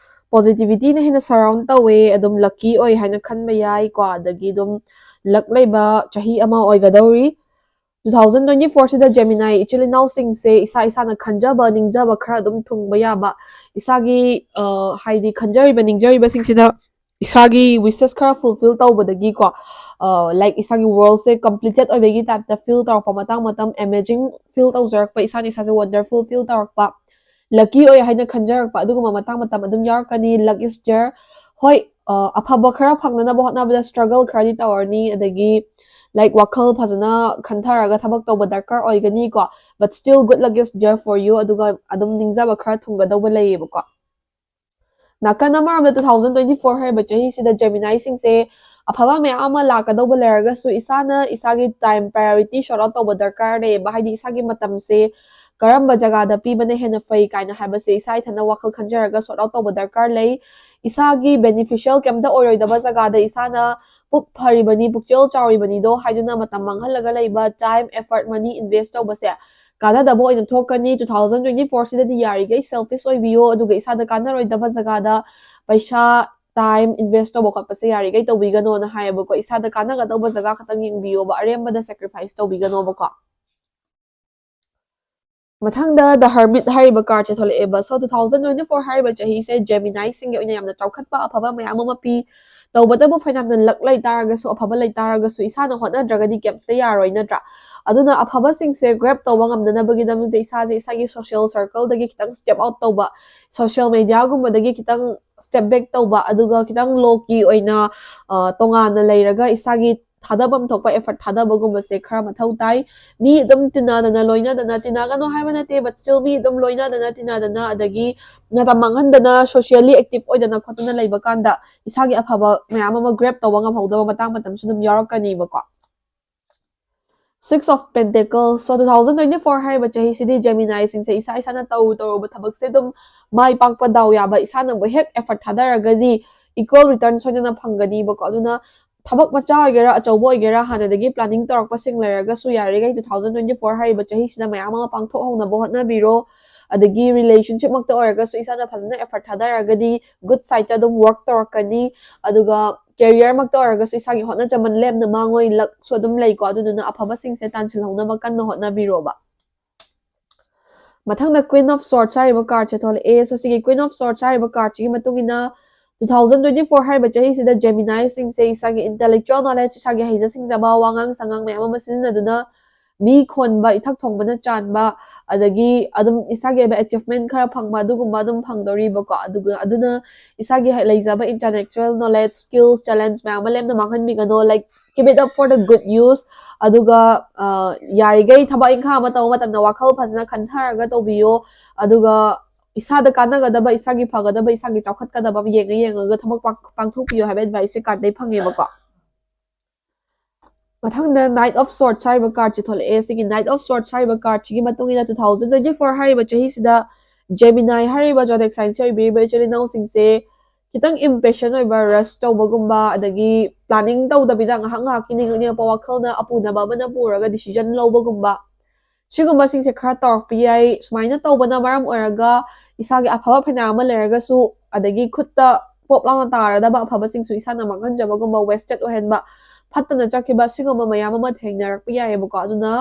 positivity ꯅ ꯍꯦꯟꯅ surround ꯇꯧꯋꯦ, ꯑꯗꯨꯝ lucky ꯑꯣꯏ ꯍꯥꯏꯅ ꯈꯟꯕ ꯌꯥꯏꯀꯣ꯫ ꯑꯗꯒꯤ ꯑꯗꯨꯝ luck ꯂꯩꯕ ꯆꯍꯤ ꯑꯃ ꯑꯣꯏꯒꯗꯧꯔꯤ꯫ Two thousand twenty four ꯁꯤꯗ Gemini ꯏꯆꯤꯜ ꯏꯅꯥꯎꯁꯤꯡꯁꯦ ꯏꯁꯥ ꯏꯁꯥꯅ ꯈꯟꯖꯕ ꯅꯤꯡꯖꯕ ꯈꯔ ꯑꯗꯨꯝ ꯊꯨꯡꯕ ꯌꯥꯕ, ꯏꯁꯥꯒꯤ ꯑ, ꯍꯥꯏꯗꯤ ꯈꯟꯖꯔꯤꯕ ꯅꯤꯡꯖꯔꯤꯕꯁꯤꯡꯁꯤꯗ ꯏꯁꯥꯒꯤ wishes ꯈꯔ fulfill ꯇꯧꯕꯗꯒꯤꯀꯣ, ꯑ, like ꯏꯁꯥꯒꯤ world ꯁꯦ completed ꯑꯣꯏꯕꯒꯤ type ꯇ feel ꯇꯧꯔꯛꯄ, ꯃꯇꯥꯡ ꯃꯇꯝ amazing feel ꯇꯧꯖꯔꯛꯄ, ꯏꯁꯥꯅ ꯏꯁꯥꯁꯦ wonderful feel ꯇꯧꯔꯛꯄ, lucky ꯑꯣꯏ ꯍꯥꯏꯅ ꯈꯟꯖꯔꯛꯄ, ꯑꯗꯨꯒꯨꯝꯕ ꯃꯇꯥꯡ ꯃꯇꯝ ꯑꯗꯨꯝ ꯌꯥꯎꯔꯛꯀꯅꯤ꯫ Luck is there. ꯍꯣꯏ, ꯑꯐꯕ ꯈꯔ ꯐꯪꯅꯅꯕ ꯍꯣꯠꯅꯕꯗ struggle ꯈꯔꯗꯤ ꯇꯧꯔꯅꯤ, ꯑꯗꯒꯤ ꯂꯥꯏꯛ ꯋꯥꯈꯜ ꯐꯖꯅ ꯈꯟꯊꯔꯒ ꯊꯕꯛ ꯇꯧꯕ ꯗꯔꯀꯥꯔ ꯑꯣꯏꯒꯅꯤꯀꯣ꯫ But still, good luck is there for you. ꯑꯗꯨꯒ ꯑꯗꯨꯝ ꯅꯤꯡꯖꯕ ꯈꯔ ꯊꯨꯡꯒꯗꯧꯕ ꯂꯩꯌꯦꯕꯀꯣ꯫ ꯅꯥꯀꯟ ꯑꯃꯔꯣꯝꯗ two thousand twenty four ꯍꯥꯏꯔꯤꯕ ꯆꯍꯤꯁꯤꯗ Geminiꯁꯤꯡꯁꯦ ꯑꯐꯕ ꯃꯌꯥꯝ ꯑꯃ ꯂꯥꯛꯀꯗꯧꯕ ꯂꯩꯔꯒꯁꯨ, ꯏꯁꯥꯅ ꯏꯁꯥꯒꯤ time priority sort out ꯇꯧꯕ ꯗꯔꯀꯥꯔ ꯂꯩꯌꯦꯕ꯫ ꯍꯥꯏꯗꯤ ꯏꯁꯥꯒꯤ ꯃꯇꯝꯁꯦ ꯀꯔꯝꯕ ꯖꯒꯥꯗ ꯄꯤꯕꯅ ꯍꯦꯟꯅ ꯐꯩ ꯀꯥꯏꯅ ꯍꯥꯏꯕꯁꯦ ꯏꯁꯥ ꯏꯊꯟꯇ ꯋꯥꯈꯜ ꯈꯟꯖꯔꯒ sort out ꯇꯧꯕ ꯗꯔꯀꯥꯔ ꯂꯩ꯫ ꯏꯁꯥꯒꯤ beneficial ꯀꯩꯝꯇ ꯑꯣꯏꯔꯣꯏꯗꯕ ꯖꯒꯥꯗ ꯏꯁꯥꯅ ꯄꯨꯛ ꯐꯔꯤꯕꯅꯤ, ꯄꯨꯛꯆꯦꯜ ꯆꯥꯎꯔꯤꯕꯅꯤꯗꯣ ꯍꯥꯏꯗꯨꯅ ꯃꯇꯝ ꯃꯥꯡꯍꯜꯂꯒ ꯂꯩꯕ, time, effort, money invest ꯇꯧꯕꯁꯦ ꯀꯥꯟꯅꯗꯕ ꯑꯣꯏꯅ ꯊꯣꯛꯀꯅꯤ꯫ Two thousand twenty four ꯁꯤꯗꯗꯤ ꯌꯥꯔꯤꯈꯩ selfish ꯑꯣꯏꯕꯤꯌꯣ, ꯑꯗꯨꯒ ꯏꯁꯥꯗ ꯀꯥꯟꯅꯔꯣꯏꯗꯕ ꯖꯒꯥꯗ ꯄꯩꯁꯥ, time invest ꯇꯧꯕ ꯈꯣꯠꯄꯁꯦ ꯌꯥꯔꯤꯈꯩ ꯇꯧꯕꯤꯒꯅꯣꯅ ꯍꯥꯏꯌꯦꯕꯀꯣ꯫ ꯏꯁꯥꯗ ꯀꯥꯟꯅꯒꯗꯧꯕ ꯖꯒꯥ ꯈꯛꯇꯪ ꯌꯦꯡꯕꯤꯌꯣꯕ, ꯑꯔꯦꯝꯕꯗ sacrifice ꯇꯧꯕꯤꯒꯅꯣꯕꯀꯣ꯫ ꯃꯊꯪꯗ The Hermit ꯍꯥꯏꯔꯤꯕ cardꯁꯦ ꯊꯣꯛꯂꯛꯑꯦꯕ꯫ So, two thousand twenty four ꯍꯥꯏꯔꯤꯕ ꯆꯍꯤꯁꯦ Geminiꯁꯤꯡꯒꯤ ꯑꯣꯏꯅ ꯌꯥꯝꯅ ꯆꯥꯎꯈꯠꯄ, ꯑꯐꯕ ꯃꯌꯥꯝ ꯑꯃ ꯄꯤ꯫ ꯇꯧꯕꯇꯕꯨ ꯐꯅꯌꯥꯝꯅ luck ꯂꯩ ꯇꯥꯔꯒꯁꯨ, ꯑꯐꯕ ꯂꯩ ꯇꯥꯔꯒꯁꯨ, ꯏꯁꯥꯅ ꯍꯣꯠꯅꯗ꯭ꯔꯒꯗꯤ ꯀꯩꯝꯇ ꯌꯥꯔꯣꯏ, ꯅꯠꯇ꯭ꯔꯥ? ꯑꯗꯨꯅ ꯑꯐꯕꯁꯤꯡꯁꯦ grab ꯇꯧꯕ ꯉꯝꯅꯅꯕꯒꯤꯗꯃꯛꯇ ꯏꯁꯥꯁꯦ ꯏꯁꯥꯒꯤ social circleꯗꯒꯤ ꯈꯤꯇꯪ step out ꯇꯧꯕ, social mediaꯒꯨꯝꯕꯗꯒꯤ ꯈꯤꯇꯪ step back ꯇꯧꯕ, ꯑꯗꯨꯒ ꯈꯤꯇꯪ low key ꯑꯣꯏꯅ, ꯑ, ꯇꯣꯉꯥꯟꯅ ꯂꯩꯔꯒ ꯏꯁꯥꯒꯤ ꯊꯥꯗꯐꯝ ꯊꯣꯛꯄ effort ꯊꯥꯗꯕꯒꯨꯝꯕꯁꯦ ꯈꯔ ꯃꯊꯧ ꯇꯥꯏ꯫ ꯃꯤ ꯑꯗꯨꯝ ꯇꯤꯟꯅꯗꯅ, ꯂꯣꯏꯅꯗꯅ, ꯇꯤꯟꯅꯒꯅꯣ ꯍꯥꯏꯕ ꯅꯠꯇꯦ, but still ꯃꯤ ꯑꯗꯨꯝ ꯂꯣꯏꯅꯗꯅ, ꯇꯤꯟꯅꯗꯅ, ꯑꯗꯒꯤ ꯃꯇꯝ ꯃꯥꯡꯍꯟꯗꯅ, socially active ꯑꯣꯏꯗꯅ ꯈꯣꯠꯇꯅ ꯂꯩꯕ ꯀꯥꯟꯗ ꯏꯁꯥꯒꯤ ꯑꯐꯕ ꯃꯌꯥꯝ ꯑꯃ grab ꯇꯧꯕ ꯉꯝꯍꯧꯗꯕ ꯃꯇꯥꯡ ꯃꯇꯝꯁꯨ ꯑꯗꯨꯝ ꯌꯥꯎꯔꯛꯀꯅꯤꯕꯀꯣ꯫ Six of Pentacles꯫ So, two thousand twenty four ꯍꯥꯏꯔꯤꯕ ꯆꯍꯤꯁꯤꯗꯤ Geminiꯁꯤꯡꯁꯦ ꯏꯁꯥ ꯏꯁꯥꯅ ꯇꯧꯔꯨ ꯇꯧꯔꯨꯕ ꯊꯕꯛꯁꯦ ꯑꯗꯨꯝ ꯃꯥꯏ ꯄꯥꯛꯄ, ꯗꯥꯎ ꯌꯥꯕ, ꯏꯁꯥꯅꯕꯨ ꯍꯦꯛ effort ꯊꯥꯗꯔꯒꯗꯤ equal return ꯁꯣꯏꯗꯅ ꯐꯪꯒꯅꯤꯕꯀꯣ꯫ ꯑꯗꯨꯅ ꯊꯕꯛ ꯃꯆꯥ ꯑꯣꯏꯒꯦꯔꯥ, ꯑꯆꯧꯕ ꯑꯣꯏꯒꯦꯔꯥ, ꯍꯥꯟꯅꯗꯒꯤ planning ꯇꯧꯔꯛꯄꯁꯤꯡ ꯂꯩꯔꯒꯁꯨ, ꯌꯥꯔꯤꯈꯩ two thousand twenty four ꯍꯥꯏꯔꯤꯕ ꯆꯍꯤꯁꯤꯗ ꯃꯌꯥꯝ ꯑꯃ ꯄꯥꯡꯊꯣꯛꯍꯧꯅꯕ ꯍꯣꯠꯅꯕꯤꯔꯣ꯫ ꯑꯗꯒꯤ relationship ꯃꯛꯇ ꯑꯣꯏꯔꯒꯁꯨ ꯏꯁꯥꯅ ꯐꯖꯅ effort ꯊꯥꯗꯔꯒꯗꯤ good sideꯇ ꯑꯗꯨꯝ work ꯇꯧꯔꯛꯀꯅꯤ꯫ ꯑꯗꯨꯒ career ꯃꯛꯇ ꯑꯣꯏꯔꯒꯁꯨ ꯏꯁꯥꯒꯤ ꯍꯣꯠꯅꯖꯃꯟ ꯂꯦꯝꯅ ꯃꯥꯡꯉꯣꯏ, luckꯁꯨ ꯑꯗꯨꯝ ꯂꯩꯀꯣ꯫ ꯑꯗꯨꯗꯨꯅ ꯑꯐꯕꯁꯤꯡꯁꯦ ꯇꯥꯟꯁꯤꯜꯍꯧꯅꯕ ꯀꯟꯅ ꯍꯣꯠꯅꯕꯤꯔꯣꯕ꯫ ꯃꯊꯪꯗ Queen of Swords ꯍꯥꯏꯔꯤꯕ cardꯁꯦ ꯊꯣꯛꯂꯛꯑꯦ꯫ So, ꯁꯤꯒꯤ Queen of Swords ꯍꯥꯏꯔꯤꯕ cardꯁꯤꯒꯤ ꯃꯇꯨꯡ ꯏꯟꯅ two thousand twenty four ꯍꯥꯏꯔꯤꯕ ꯆꯍꯤꯁꯤꯗ Geminiꯁꯤꯡꯁꯦ ꯏꯁꯥꯒꯤ intellectual knowledge, ꯏꯁꯥꯒꯤ ꯍꯩꯖ ꯁꯤꯡꯖꯕ, ꯋꯥꯉꯥꯡ ꯁꯉꯥꯡ ꯃꯌꯥꯝ ꯑꯃ ꯁꯤꯖꯤꯟꯅꯗꯨꯅ ꯃꯤ ꯈꯣꯟꯕ, ꯏꯊꯛ ꯊꯣꯡꯕꯅ ꯆꯥꯟꯕ, ꯑꯗꯒꯤ ꯑꯗꯨꯝ ꯏꯁꯥꯒꯤ ꯑꯣꯏꯕ achievement ꯈꯔ ꯐꯪꯕ, ꯑꯗꯨꯒꯨꯝꯕ ꯑꯗꯨꯝ ꯐꯪꯗꯧꯔꯤꯕꯀꯣ꯫ ꯑꯗꯨꯒ ꯑꯗꯨꯅ ꯏꯁꯥꯒꯤ ꯍ- ꯂꯩꯖꯕ intellectual knowledge, skills, talents ꯃꯌꯥꯝ ꯑꯃ ꯂꯦꯝꯅ ꯃꯥꯡꯍꯟꯕꯤꯒꯅꯣ, like, keep it up for the good use꯫ ꯑꯗꯨꯒ ꯑ, ꯌꯥꯔꯤꯈꯩ ꯊꯕꯛ ꯏꯪꯈꯥꯡ ꯑꯃ ꯇꯧꯕ ꯃꯇꯝꯗ ꯋꯥꯈꯜ ꯐꯖꯅ ꯈꯟꯊꯔꯒ ꯇꯧꯕꯤꯌꯣ꯫ ꯑꯗꯨꯒ ꯏꯁꯥꯗ ꯀꯥꯟꯅꯒꯗꯕ, ꯏꯁꯥꯒꯤ ꯐꯒꯗꯕ, ꯏꯁꯥꯒꯤ ꯆꯥꯎꯈꯠꯀꯗꯕ ꯑꯃ ꯌꯦꯡꯉ ꯌꯦꯡꯉꯒ ꯊꯕꯛ ꯄꯥꯡ- ꯄꯥꯡꯊꯣꯛꯄꯤꯌꯣ ꯍꯥꯏꯕ advice ꯁꯦ card ꯇꯩ ꯐꯪꯉꯦꯕꯀꯣ꯫ ꯃꯊꯪꯗ Knight of Swords ꯍꯥꯏꯔꯤꯕ card ꯁꯤ ꯊꯣꯛꯂꯛꯑꯦ꯫ ꯁꯤꯒꯤ Knight of Swords ꯍꯥꯏꯔꯤꯕ card ꯁꯤꯒꯤ ꯃꯇꯨꯡ ꯏꯟꯅ two thousand twenty four ꯍꯥꯏꯔꯤꯕ ꯆꯍꯤꯁꯤꯗ Gemini ꯍꯥꯏꯔꯤꯕ zodiac sign ꯁꯦ ꯑꯣꯏꯕꯤꯔꯤꯕ ꯏꯆꯤꯜ ꯏꯅꯥꯎꯁꯤꯡꯁꯦ ꯈꯤꯇꯪ impatient ꯑꯣꯏꯕ, rush ꯇꯧꯕꯒꯨꯝꯕ, ꯑꯗꯒꯤ planning ꯇꯧꯗꯕꯤꯗ ꯉꯥꯏꯍꯥꯛ ꯉꯥꯏꯍꯥꯛꯀꯤ ꯅꯤꯡꯉꯛ ꯅꯤꯡꯉꯛꯄ ꯋꯥꯈꯜꯅ ꯑꯄꯨꯅꯕ ꯑꯃꯅ ꯄꯨꯔꯒ decision ꯂꯧꯕꯒꯨꯝꯕ, ꯁꯤꯒꯨꯝꯕꯁꯤꯡꯁꯦ ꯈꯔ ꯇꯧꯔꯛꯄ ꯌꯥꯏ꯫ ꯁꯨꯃꯥꯏꯅ ꯇꯧꯕꯅ ꯃꯔꯝ ꯑꯣꯏꯔꯒ ꯏꯁꯥꯒꯤ ꯑꯐꯕ ꯐꯅ ꯑꯃ ꯂꯩꯔꯒꯁꯨ, ꯑꯗꯒꯤ ꯈꯨꯠꯇ ꯄꯣꯞ ꯂꯥꯎꯅ ꯇꯥꯔꯗꯕ ꯑꯐꯕꯁꯤꯡꯁꯨ ꯏꯁꯥꯅ ꯃꯥꯡꯍꯟꯖꯕꯒꯨꯝꯕ, wasted ꯑꯣꯏꯍꯟꯕ, ꯐꯠꯇꯅ ꯆꯠꯈꯤꯕ, ꯁꯤꯒꯨꯝꯕ ꯃꯌꯥꯝ ꯑꯃ ꯊꯦꯡꯅꯔꯛꯄ ꯌꯥꯏꯑꯕꯀꯣ꯫ ꯑꯗꯨꯅ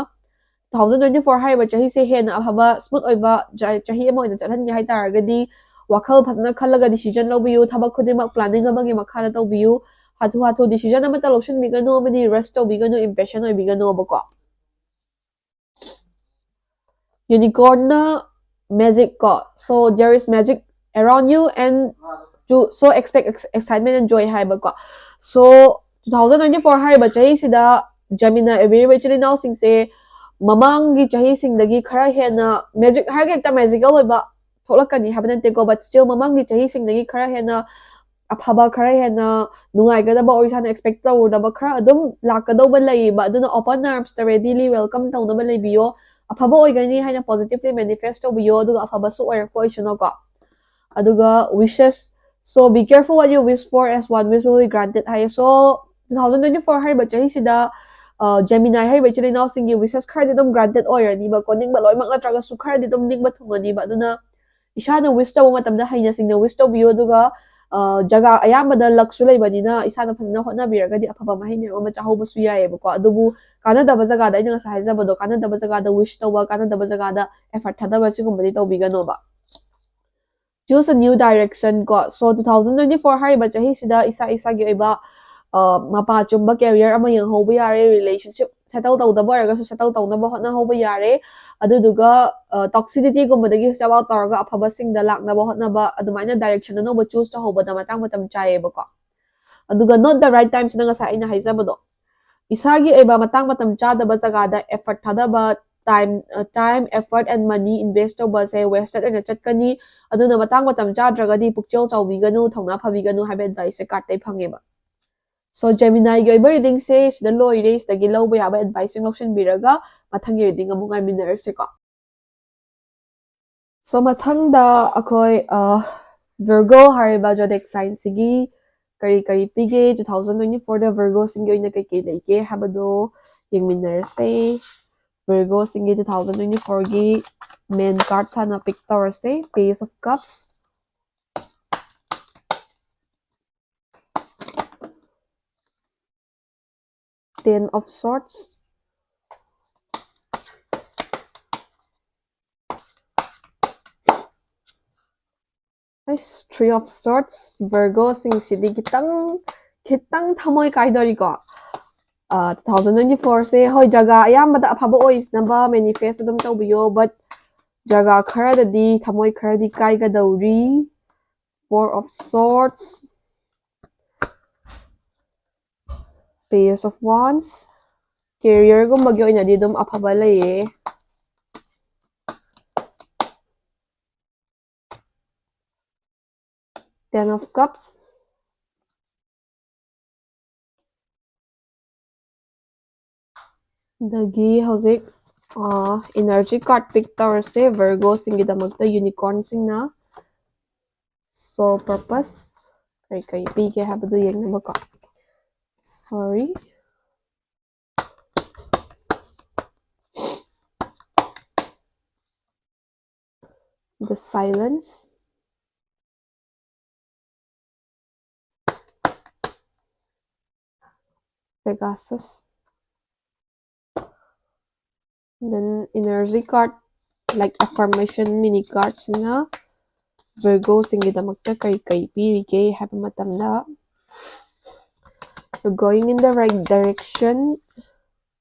two thousand twenty four ꯍꯥꯏꯔꯤꯕ ꯆꯍꯤꯁꯦ ꯍꯦꯟꯅ ꯑꯐꯕ, smooth ꯑꯣꯏꯕ ꯆ- ꯆꯍꯤ ꯑꯃ ꯑꯣꯏꯅ ꯆꯠꯍꯟꯒꯦ ꯍꯥꯏ ꯇꯥꯔꯒꯗꯤ, ꯋꯥꯈꯜ ꯐꯖꯅ ꯈꯜꯂꯒ decision ꯂꯧꯕꯤꯌꯨ꯫ ꯊꯕꯛ ꯈꯨꯗꯤꯡꯃꯛ planning ꯑꯃꯒꯤ ꯃꯈꯥꯗ ꯇꯧꯕꯤꯌꯨ꯫ ꯍꯥꯊꯨ ꯍꯥꯊꯨ decision ꯑꯃꯠꯇ ꯂꯧꯁꯤꯟꯕꯤꯒꯅꯨ ꯑꯃꯗꯤ rush ꯇꯧꯕꯤꯒꯅꯨ, impatient ꯑꯣꯏꯕꯤꯒꯅꯣꯕꯀꯣ꯫ Unicorn ꯅ magic ꯀꯣ, so there is magic around you and to so expect ex- excitement and joy ꯍꯥꯏꯕꯀꯣ꯫ So two thousand twenty four ꯍꯥꯏꯔꯤꯕ ꯆꯍꯤꯁꯤꯗ Gemini ꯑꯣꯏꯕꯤꯔꯤꯕ ꯏꯆꯤꯜ ꯏꯅꯥꯎꯁꯤꯡꯁꯦ ꯃꯃꯥꯡꯒꯤ ꯆꯍꯤꯁꯤꯡꯗꯒꯤ ꯈꯔ ꯍꯦꯟꯅ, magic ꯍꯥꯏꯔꯒ ꯍꯦꯛꯇ magical ꯑꯣꯏꯕ ꯊꯣꯛꯂꯛꯀꯅꯤ ꯍꯥꯏꯕ ꯅꯠꯇꯦꯀꯣ, but still ꯃꯃꯥꯡꯒꯤ ꯆꯍꯤꯁꯤꯡꯗꯒꯤ ꯈꯔ ꯍꯦꯟꯅ ꯑꯐꯕ, ꯈꯔ ꯍꯦꯟꯅ ꯅꯨꯡꯉꯥꯏꯒꯗꯕ, or ꯏꯁꯥꯅ expect ꯇꯧꯔꯨꯗꯕ ꯈꯔ ꯑꯗꯨꯝ ꯂꯥꯛꯀꯗꯧꯕ ꯂꯩꯌꯦꯕ꯫ ꯑꯗꯨꯅ open arms ꯇ ready ly welcome ꯇꯧꯅꯕ ꯂꯩꯕꯤꯌꯣ꯫ ꯑꯐꯕ ꯑꯣꯏꯒꯅꯤ ꯍꯥꯏꯅ positively manifest ꯇꯧꯕꯤꯌꯣ, ꯑꯗꯨꯒ ꯑꯐꯕꯁꯨ ꯑꯣꯏꯔꯛꯄ ꯑꯣꯏꯁꯅꯨꯀꯣ꯫ ꯑꯗꯨꯒ wishes, so be careful what you wish for, as one wish will be granted ꯍꯥꯏꯌꯦ꯫ So two thousand twenty four ꯍꯥꯏꯔꯤꯕ ꯆꯍꯤꯁꯤꯗ Gemini ꯍꯥꯏꯔꯤꯕ ꯏꯆꯤꯜ ꯏꯅꯥꯎꯁꯤꯡꯒꯤ wishes ꯈꯔꯗꯤ ꯑꯗꯨꯝ granted ꯑꯣꯏꯔꯅꯤꯕꯀꯣ, ꯅꯤꯡꯕ ꯂꯣꯏꯅꯃꯛ ꯅꯠꯇ꯭ꯔꯒꯁꯨ ꯈꯔꯗꯤ ꯑꯗꯨꯝ ꯅꯤꯡꯕ ꯊꯨꯡꯉꯅꯤꯕ꯫ ꯑꯗꯨꯅ ꯏꯁꯥꯅ wish ꯇꯧꯕ ꯃꯇꯝꯗ ꯍꯩꯅ ꯁꯤꯡꯅ wish ꯇꯧꯕꯤꯌꯨ꯫ ꯑꯗꯨꯒ ꯖꯒꯥ ꯑꯌꯥꯝꯕꯗ luck ꯁꯨ ꯂꯩꯕꯅꯤꯅ ꯏꯁꯥꯅ ꯐꯖꯅ ꯍꯣꯠꯅꯕꯤꯔꯒꯗꯤ ꯑꯐꯕ ꯃꯍꯩ ꯃꯌꯥꯝ ꯑꯃ ꯆꯥꯍꯧꯕꯁꯨ ꯌꯥꯏꯑꯕꯀꯣ꯫ ꯑꯗꯨꯕꯨ ꯀꯥꯟꯅꯗꯕ ꯖꯒꯥꯗ, ꯑꯩꯅ ꯉꯁꯥꯏ ꯍꯥꯏꯖꯕꯗꯣ, ꯀꯥꯟꯅꯗꯕ ꯖꯒꯥꯗ wish ꯇꯧꯕ, ꯀꯥꯟꯅꯗꯕ ꯖꯒꯥꯗ effort ꯊꯥꯗꯕ, ꯁꯤꯒꯨꯝꯕꯗꯤ ꯇꯧꯕꯤꯒꯅꯣꯕ꯫ Choose a new direction ꯀꯣ꯫ So two thousand twenty four ꯍꯥꯏꯔꯤꯕ ꯆꯍꯤꯁꯤꯗ ꯏꯁꯥ ꯏꯁꯥꯒꯤ ꯑꯣꯏꯕ ꯃꯄꯥ ꯆꯨꯝꯕ career ꯑꯃ ꯌꯦꯡꯍꯧꯕ ꯌꯥꯔꯦ, relationship settle ꯇꯧꯗꯕ ꯑꯣꯏꯔꯒꯁꯨ settle ꯇꯧꯅꯕ ꯍꯣꯠꯅꯍꯧꯕ ꯌꯥꯔꯦ꯫ ꯑꯗꯨꯗꯨꯒ toxicityꯒꯨꯝꯕꯗꯒꯤ step out ꯇꯧꯔꯒ ꯑꯐꯕꯁꯤꯡꯗ ꯂꯥꯛꯅꯕ ꯍꯣꯠꯅꯕ, ꯑꯗꯨꯃꯥꯏꯅ direction ꯑꯅꯧꯕ choose ꯇꯧꯍꯧꯕꯗ ꯃꯇꯥꯡ ꯃꯇꯝ ꯆꯥꯏꯌꯦꯕꯀꯣ꯫ ꯑꯗꯨꯒ not the right timesꯅ ꯉꯁꯥꯏ ꯑꯩꯅ ꯍꯥꯏꯖꯕꯗꯣ, ꯏꯁꯥꯒꯤ ꯑꯣꯏꯕ ꯃꯇꯥꯡ ꯃꯇꯝ ꯆꯥꯗꯕ ꯖꯒꯥꯗ effort ꯊꯥꯗꯕ, time time effort and money invest ꯇꯧꯕꯁꯦ wasted ꯑꯣꯏꯅ ꯆꯠꯀꯅꯤ꯫ ꯑꯗꯨꯅ ꯃꯇꯥꯡ ꯃꯇꯝ ꯆꯥꯗ꯭ꯔꯒꯗꯤ ꯄꯨꯛꯆꯦꯜ ꯆꯥꯎꯕꯤꯒꯅꯨ, ꯊꯧꯅꯥ ꯐꯕꯤꯒꯅꯨ ꯍꯥꯏꯕ adviceꯁꯦ cardꯇꯩ ꯐꯪꯉꯦꯕ꯫ So Geminiꯒꯤ ꯑꯣꯏꯕ readingꯁꯦ ꯁꯤꯗ ꯂꯣꯏꯔꯦ꯫ ꯁꯤꯗꯒꯤ ꯂꯧꯕ ꯌꯥꯕ adviceꯁꯤꯡ ꯂꯧꯁꯤꯟꯕꯤꯔꯒ ꯃꯊꯪꯒꯤ reading ꯑꯃꯨꯛ ꯉꯥꯏꯃꯤꯟꯅꯔꯁꯦꯀꯣ꯫ So ꯃꯊꯪꯗ ꯑꯩꯈꯣꯏ Virgo ꯍꯥꯏꯔꯤꯕ zodiac signꯁꯤꯒꯤ ꯀꯔꯤ ꯀꯔꯤ ꯄꯤꯒꯦ, two thousand twenty fourꯗ Virgoꯁꯤꯡꯒꯤ ꯑꯣꯏꯅ ꯀꯩ ꯀꯩ ꯂꯩꯒꯦ ꯍꯥꯏꯕꯗꯣ ꯌꯦꯡꯃꯤꯟꯅꯔꯁꯦ꯫ Virgoꯁꯤꯡꯒꯤ two thousand twenty fourꯒꯤ main card ꯍꯥꯟꯅ pick ꯇꯧꯔꯁꯦ, Page of Cups, Ten of Swords, H, Three of Swords꯫ Virgoꯁꯤꯡꯁꯤꯗꯤ ꯈꯤꯇꯪ ꯈꯤꯇꯪ ꯊꯃꯣꯏ ꯀꯥꯏꯗꯣꯔꯤꯀꯣ꯫ Two thousand twenty fourꯁꯦ, ꯍꯣꯏ, ꯖꯒꯥ ꯑꯌꯥꯝꯕꯗ ꯑꯐꯕ ꯑꯣꯏꯅꯕ manifest ꯑꯗꯨꯝ ꯇꯧꯕꯤꯌꯣ, but ꯖꯒꯥ ꯈꯔꯗꯗꯤ ꯊꯃꯣꯏ ꯈꯔꯗꯤ ꯀꯥꯏꯒꯗꯧꯔꯤ꯫ Four of Swords, Page of Wands꯫ Careerꯒꯨꯝꯕꯒꯤ ꯑꯣꯏꯅꯗꯤ ꯑꯗꯨꯝ ꯑꯐꯕ ꯂꯩꯌꯦ꯫ Ten of Cups꯫ ꯑꯗꯒꯤ ꯍꯧꯖꯤꯛ energy card pick ꯇꯧꯔꯁꯦ, Virgoꯁꯤꯡꯒꯤꯗꯃꯛꯇ unicornꯁꯤꯡꯅ soul purpose ꯀꯔꯤ ꯀꯔꯤ ꯄꯤꯒꯦ ꯍꯥꯏꯕꯗꯨ ꯌꯦꯡꯅꯕꯀꯣ꯫ Sorry. The Silence, Pegasus, then energy card, like affirmation mini cardꯁꯤꯡꯅ Virgoꯁꯤꯡꯒꯤꯗꯃꯛꯇ ꯀꯔꯤ ꯀꯔꯤ ꯄꯤꯔꯤꯒꯦ ꯍꯥꯏꯕ ꯃꯇꯝꯗ, You're going in the right direction.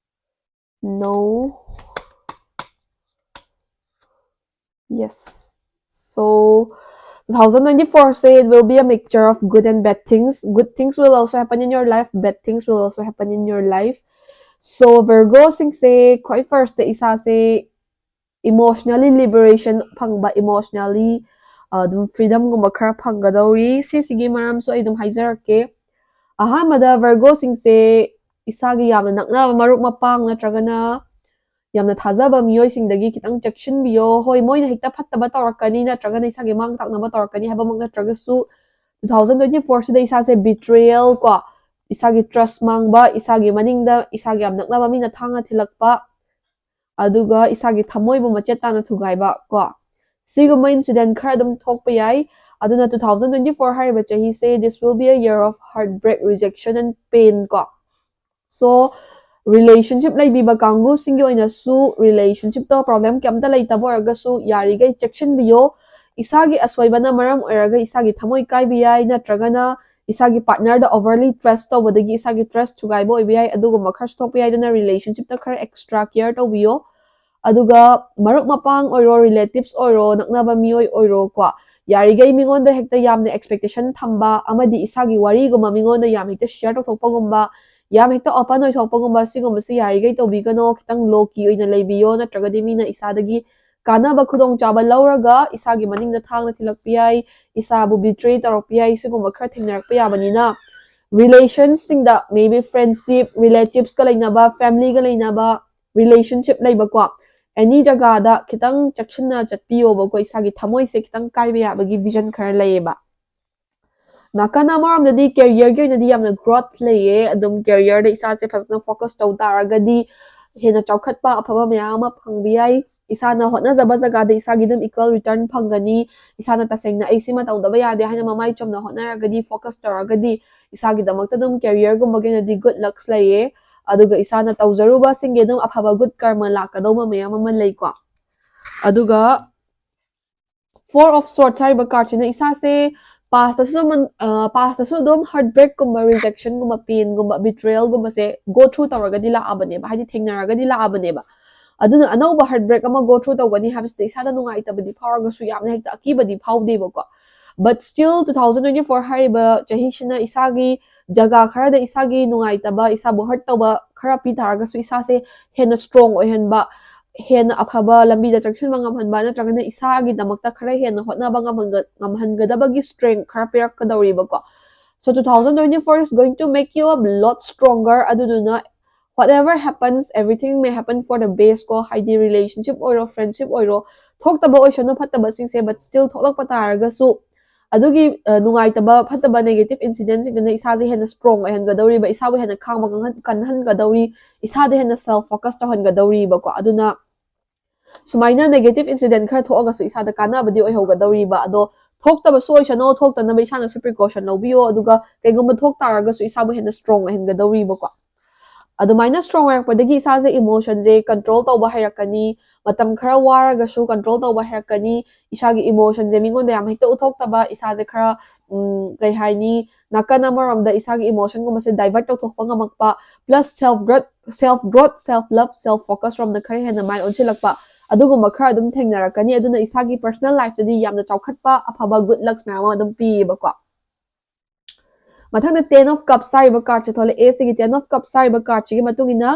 No. Yes. So, two thousand twenty-four say it will be a mixture of good and bad things. Good things will also happen in your life. Bad things will also happen in your life. So, Virgo ꯁꯤꯡꯁꯦ ꯈ꯭ꯋꯥꯏ first ꯏꯁꯥꯁꯦ emotionally liberation ꯐꯪꯕ, emotionally ꯑꯗꯨꯝ freedomꯒꯨꯝꯕ ꯈꯔ ꯐꯪꯒꯗꯧꯔꯤ꯫ ꯁꯤꯁꯤꯒꯤ ꯃꯔꯝꯁꯨ ꯑꯩ ꯑꯗꯨꯝ ꯍꯥꯏꯖꯔꯛꯀꯦ꯫ ꯑꯍꯥꯟꯕꯗ Virgo ꯁꯤꯡꯁꯦ ꯏꯁꯥꯒꯤ ꯌꯥꯝꯅ ꯅꯛꯅꯕ ꯃꯔꯨꯞ ꯃꯄꯥꯡ ꯅꯠꯇ꯭ꯔꯒꯅ ꯌꯥꯝꯅ ꯊꯥꯖꯕ ꯃꯤꯑꯣꯏꯁꯤꯡꯗꯒꯤ ꯈꯤꯇꯪ ꯆꯦꯛꯁꯤꯟꯕꯤꯌꯣ꯫ ꯍꯣꯏ, ꯃꯣꯏꯅ ꯍꯦꯛꯇ ꯐꯠꯇꯕ ꯇꯧꯔꯛꯀꯅꯤ ꯅꯠꯇ꯭ꯔꯒꯅ ꯏꯁꯥꯒꯤ ꯃꯥꯡ ꯇꯥꯛꯅꯕ ꯇꯧꯔꯛꯀꯅꯤ ꯍꯥꯏꯕꯃꯛ ꯅꯠꯇ꯭ꯔꯒꯁꯨ, two thousand twenty-four ꯁꯤꯗ ꯏꯁꯥꯁꯦ betrayal ꯀꯣ, ꯏꯁꯥꯒꯤ trust ꯃꯥꯡꯕ, ꯏꯁꯥꯒꯤ ꯃꯅꯤꯡꯗ ꯏꯁꯥꯒꯤ ꯌꯥꯝ ꯅꯛꯅꯕ ꯃꯤꯅ ꯊꯥꯡꯅ ꯊꯤꯜꯂꯛꯄ, ꯑꯗꯨꯒ ꯏꯁꯥꯒꯤ ꯊꯃꯣꯏꯕꯨ ꯃꯆꯦꯠ ꯇꯥꯅ ꯊꯨꯒꯥꯏꯕ ꯀꯣ, ꯁꯤꯒꯨꯝꯕ incident ꯈꯔ ꯑꯗꯨꯝ ꯊꯣꯛꯄ ꯌꯥꯏ꯫ ꯑꯗꯨꯅ two thousand twenty-four ꯍꯥꯏꯔꯤꯕ ꯆꯍꯤꯁꯦ, this will be a year of heartbreak, rejection and pain ꯀꯣ꯫ So, relationship ꯂꯩꯕꯤꯕ ꯀꯥꯡꯕꯨꯁꯤꯡꯒꯤ ꯑꯣꯏꯅꯁꯨ relationshipꯇ problem ꯀꯩꯝꯇ ꯂꯩꯇꯕ ꯑꯣꯏꯔꯒꯁꯨ ꯌꯥꯔꯤꯈꯩ ꯆꯦꯛꯁꯤꯟꯕꯤꯌꯣ꯫ ꯏꯁꯥꯒꯤ ꯑꯁꯣꯏꯕꯅ ꯃꯔꯝ ꯑꯣꯏꯔꯒ ꯏꯁꯥꯒꯤ ꯊꯃꯣꯏ ꯀꯥꯏꯕ ꯌꯥꯏ, ꯅꯠꯇ꯭ꯔꯒꯅ ꯏꯁꯥꯒꯤ partnerꯗ overly trust ꯇꯧꯕꯗꯒꯤ ꯏꯁꯥꯒꯤ trust ꯊꯨꯒꯥꯏꯕ ꯑꯣꯏꯕ ꯌꯥꯏ꯫ ꯑꯗꯨꯒꯨꯝꯕ ꯈꯔꯁꯨ ꯊꯣꯛꯄ ꯌꯥꯏ꯫ ꯑꯗꯨꯅ relationshipꯇ ꯈꯔ extra care ꯇꯧꯕꯤꯌꯣ꯫ ꯑꯗꯨꯒ ꯃꯔꯨꯞ ꯃꯄꯥꯡ ꯑꯣꯏꯔꯣ, relatives ꯑꯣꯏꯔꯣ, ꯅꯛꯅꯕ ꯃꯤꯑꯣꯏ ꯑꯣꯏꯔꯣ ꯀꯣ, ꯌꯥꯔꯤꯈꯩ ꯃꯤꯉꯣꯟꯗ ꯍꯦꯛꯇ ꯌꯥꯝꯅ expectation ꯊꯝꯕ ꯑꯃꯗꯤ ꯏꯁꯥꯒꯤ ꯋꯥꯔꯤꯒꯨꯝꯕ ꯃꯤꯉꯣꯟꯗ ꯌꯥꯝ ꯍꯦꯛꯇ share ꯇꯧꯊꯣꯛꯄꯒꯨꯝꯕ, ꯌꯥꯝ ꯍꯦꯛꯇ open ꯑꯣꯏꯊꯣꯛꯄꯒꯨꯝꯕ, ꯁꯤꯒꯨꯝꯕꯁꯤ ꯌꯥꯔꯤꯈꯩ ꯇꯧꯕꯤꯒꯅꯣ꯫ ꯈꯤꯇꯪ low key ꯑꯣꯏꯅ ꯂꯩꯕꯤꯌꯣ, ꯅꯠꯇ꯭ꯔꯒꯗꯤ ꯃꯤꯅ ꯏꯁꯥꯗꯒꯤ ꯀꯥꯟꯅꯕ ꯈꯨꯗꯣꯡꯆꯥꯕ ꯂꯧꯔꯒ ꯏꯁꯥꯒꯤ ꯃꯅꯤꯡꯗ ꯊꯥꯡꯅ ꯊꯤꯜꯂꯛꯄ ꯌꯥꯏ, ꯏꯁꯥꯕꯨ betray ꯇꯧꯔꯛꯄ ꯌꯥꯏ꯫ ꯁꯤꯒꯨꯝꯕ ꯈꯔ ꯊꯦꯡꯅꯔꯛꯄ ꯌꯥꯕꯅꯤꯅ, relationsꯁꯤꯡꯗ, maybe friendship, relativesꯀ ꯂꯩꯅꯕ, familyꯒ ꯂꯩꯅꯕ, relationship ꯂꯩꯕꯀꯣ, any ꯖꯒꯥꯗ ꯈꯤꯇꯪ ꯆꯦꯛꯁꯤꯟꯅ ꯆꯠꯄꯤꯌꯣꯕꯀꯣ꯫ ꯏꯁꯥꯒꯤ ꯊꯃꯣꯏꯁꯦ ꯈꯤꯇꯪ ꯀꯥꯏꯕ ꯌꯥꯕꯒꯤ vision ꯈꯔ ꯂꯩꯌꯦꯕ꯫ ꯅꯥꯀꯟ ꯑꯃꯔꯣꯝꯗꯗꯤ careerꯒꯤ ꯑꯣꯏꯅꯗꯤ ꯌꯥꯝꯅ growth ꯂꯩꯌꯦ꯫ ꯑꯗꯨꯝ careerꯗ ꯏꯁꯥꯁꯦ ꯐꯖꯅ focus ꯇꯧ ꯇꯥꯔꯒꯗꯤ ꯍꯦꯟꯅ ꯆꯥꯎꯈꯠꯄ ꯑꯐꯕ ꯃꯌꯥꯝ ꯑꯃ ꯐꯪꯕ ꯌꯥꯏ꯫ ꯏꯁꯥꯅ ꯍꯣꯠꯅꯖꯕ ꯖꯒꯥꯗ ꯏꯁꯥꯒꯤ ꯑꯗꯨꯝ equal return ꯐꯪꯒꯅꯤ꯫ ꯏꯁꯥꯅ ꯇꯁꯦꯡꯅ ꯑꯩ ꯁꯤꯃ ꯇꯧꯗꯕ ꯌꯥꯗꯦ ꯍꯥꯏꯅ ꯃꯃꯥꯏ ꯆꯨꯝꯅ ꯍꯣꯠꯅꯔꯒꯗꯤ, focus ꯇꯧꯔꯒꯗꯤ ꯏꯁꯥꯒꯤꯗꯃꯛꯇ ꯑꯗꯨꯝ careerꯒꯨꯝꯕꯒꯤ ꯑꯣꯏꯅꯗꯤ good lucks ꯂꯩꯌꯦ꯫ ꯑꯗꯨꯒ ꯏꯁꯥꯅ ꯇꯧꯖꯔꯨꯕꯁꯤꯡꯒꯤ ꯑꯗꯨꯝ ꯑꯐꯕ good ꯀꯔꯃ ꯂꯥꯛꯀꯗꯧꯕ ꯃꯌꯥꯝ ꯑꯃ ꯂꯩꯀꯣ꯫ ꯑꯗꯨꯒ Four of Swords ꯍꯥꯏꯔꯤꯕ cardꯁꯤꯅ ꯏꯁꯥꯁꯦ pastꯇꯁꯨ ꯑꯗꯨꯝ pastꯇꯁꯨ ꯑꯗꯨꯝ heartbreakꯀꯨꯝꯕ, rejectionꯒꯨꯝꯕ, painꯒꯨꯝꯕ, betrayalꯒꯨꯝꯕꯁꯦ go through ꯇꯧꯔꯒꯗꯤ ꯂꯥꯛꯑꯕꯅꯦꯕ, ꯍꯥꯏꯗꯤ ꯊꯦꯡꯅꯔꯒꯗꯤ ꯂꯥꯛꯑꯕꯅꯦꯕ꯫ ꯑꯗꯨꯅ ꯑꯅꯧꯕ heartbreak ꯑꯃ go through ꯇꯧꯒꯅꯤ ꯍꯥꯏꯕꯁꯤꯗ ꯏꯁꯥꯗ ꯅꯨꯡꯉꯥꯏꯇꯕꯗꯤ ꯐꯥꯎꯔꯒꯁꯨ ꯌꯥꯝꯅ ꯍꯦꯛꯇ ꯑꯀꯤꯕꯗꯤ ꯐꯥꯎꯗꯦꯕꯀꯣ꯫ But still two thousand twenty four ꯍꯥꯏꯔꯤꯕ ꯆꯍꯤꯁꯤꯅ ꯏꯁꯥꯒꯤ ꯖꯒꯥ ꯈꯔꯗ ꯏꯁꯥꯒꯤ ꯅꯨꯡꯉꯥꯏꯇꯕ, ꯏꯁꯥꯕꯨ hurt ꯇꯧꯕ ꯈꯔ ꯄꯤ ꯇꯥꯔꯒꯁꯨ ꯏꯁꯥꯁꯦ ꯍꯦꯟꯅ strong ꯑꯣꯏꯍꯟꯕ, ꯍꯦꯟꯅ ꯑꯐꯕ ꯂꯝꯕꯤꯗ ꯆꯪꯁꯤꯟꯕ ꯉꯝꯍꯟꯕ, ꯅꯠꯇ꯭ꯔꯒꯅ ꯏꯁꯥꯒꯤꯗꯃꯛꯇ ꯈꯔ ꯍꯦꯟꯅ ꯍꯣꯠꯅꯕ ꯉꯝꯍꯟꯒ-, ꯉꯝꯍꯟꯒꯗꯕꯒꯤ strength ꯈꯔ ꯄꯤꯔꯛꯀꯗꯧꯔꯤꯕꯀꯣ꯫ So two thousand twenty four is going to make you a lot stronger. ꯑꯗꯨꯗꯨꯅ whatever happens, everything may happen for the best ꯀꯣ, ꯍꯥꯏꯗꯤ relationship ꯑꯣꯏꯔꯣ, friendship ꯑꯣꯏꯔꯣ, ꯊꯣꯛꯇꯕ ꯑꯣꯏꯁꯅꯨ ꯐꯠꯇꯕꯁꯤꯡꯁꯦ, but still ꯊꯣꯛꯂꯛꯄ ꯇꯥꯔꯒꯁꯨ ꯑꯗꯨꯒꯤ ꯅꯨꯡꯉꯥꯏꯇꯕ ꯐꯠꯇꯕ negative incidentꯁꯤꯡꯗꯨꯅ ꯏꯁꯥꯁꯦ ꯍꯦꯟꯅ strong ꯑꯣꯏꯍꯟꯒꯗꯧꯔꯤꯕ, ꯏꯁꯥꯕꯨ ꯍꯦꯟꯅ ꯈꯥꯡꯕ ꯀꯟꯍꯟꯒꯗꯧꯔꯤ, ꯏꯁꯥꯗ ꯍꯦꯟꯅ self focus ꯇꯧꯍꯟꯒꯗꯧꯔꯤꯕꯀꯣ꯫ ꯑꯗꯨꯅ ꯁꯨꯃꯥꯏꯅ negative incident ꯈꯔ ꯊꯣꯛꯑꯒꯁꯨ ꯏꯁꯥꯗ ꯀꯥꯟꯅꯕꯗꯤ ꯑꯣꯏꯍꯧꯒꯗꯧꯔꯤꯕ꯫ ꯑꯗꯣ ꯊꯣꯛꯇꯕꯁꯨ ꯑꯣꯏꯁꯅꯨ, ꯊꯣꯛꯇꯅꯕ ꯏꯁꯥꯅꯁꯨ precaution ꯂꯧꯕꯤꯌꯣ꯫ ꯑꯗꯨꯒ ꯀꯩꯒꯨꯝꯕ ꯊꯣꯛ ꯇꯥꯔꯒꯁꯨ ꯏꯁꯥꯕꯨ ꯍꯦꯟꯅ strong ꯑꯣꯏꯍꯟꯒꯗꯧꯔꯤꯕꯀꯣ꯫ ꯑꯗꯨꯃꯥꯏꯅ strong ꯑꯣꯏꯔꯛꯄꯗꯒꯤ ꯏꯁꯥꯁꯦ emotionꯁꯦ control ꯇꯧꯕ ꯍꯩꯔꯛꯀꯅꯤ꯫ ꯃꯇꯝ ꯈꯔ ꯋꯥꯔꯒꯁꯨ control ꯇꯧꯕ ꯍꯩꯔꯛꯀꯅꯤ꯫ ꯏꯁꯥꯒꯤ emotionꯁꯦ ꯃꯤꯉꯣꯟꯗ ꯌꯥꯝ ꯍꯦꯛꯇ ꯎꯠꯊꯣꯛꯇꯕ, ꯏꯁꯥꯁꯦ ꯈꯔ ꯎꯝ, ꯀꯩ ꯍꯥꯏꯅꯤ, ꯅꯥꯀꯟ ꯑꯃꯔꯣꯝꯗ ꯏꯁꯥꯒꯤ emotionꯒꯨꯝꯕꯁꯦ divert ꯇꯧꯊꯣꯛꯄ ꯉꯝꯃꯛꯄ, plus self growth, self growth, self love, self focus ꯔꯣꯝꯗ ꯈꯔ ꯍꯦꯟꯅ ꯃꯥꯏ ꯑꯣꯟꯁꯤꯜꯂꯛꯄ, ꯑꯗꯨꯒꯨꯝꯕ ꯈꯔ ꯑꯗꯨꯝ ꯊꯦꯡꯅꯔꯛꯀꯅꯤ꯫ ꯑꯗꯨꯅ ꯏꯁꯥꯒꯤ personal lifeꯇꯗꯤ ꯌꯥꯝꯅ ꯆꯥꯎꯈꯠꯄ, ꯑꯐꯕ good lucks ꯃꯌꯥꯝ ꯑꯃ ꯑꯗꯨꯝ ꯄꯤꯌꯦꯕꯀꯣ꯫ ꯃꯊꯪꯗ Ten of Cups ꯍꯥꯏꯔꯤꯕ cardꯁꯦ ꯊꯣꯛꯂꯛꯑꯦ꯫ ꯁꯤꯒꯤ Ten of Cups ꯍꯥꯏꯔꯤꯕ cardꯁꯤꯒꯤ ꯃꯇꯨꯡ ꯏꯟꯅ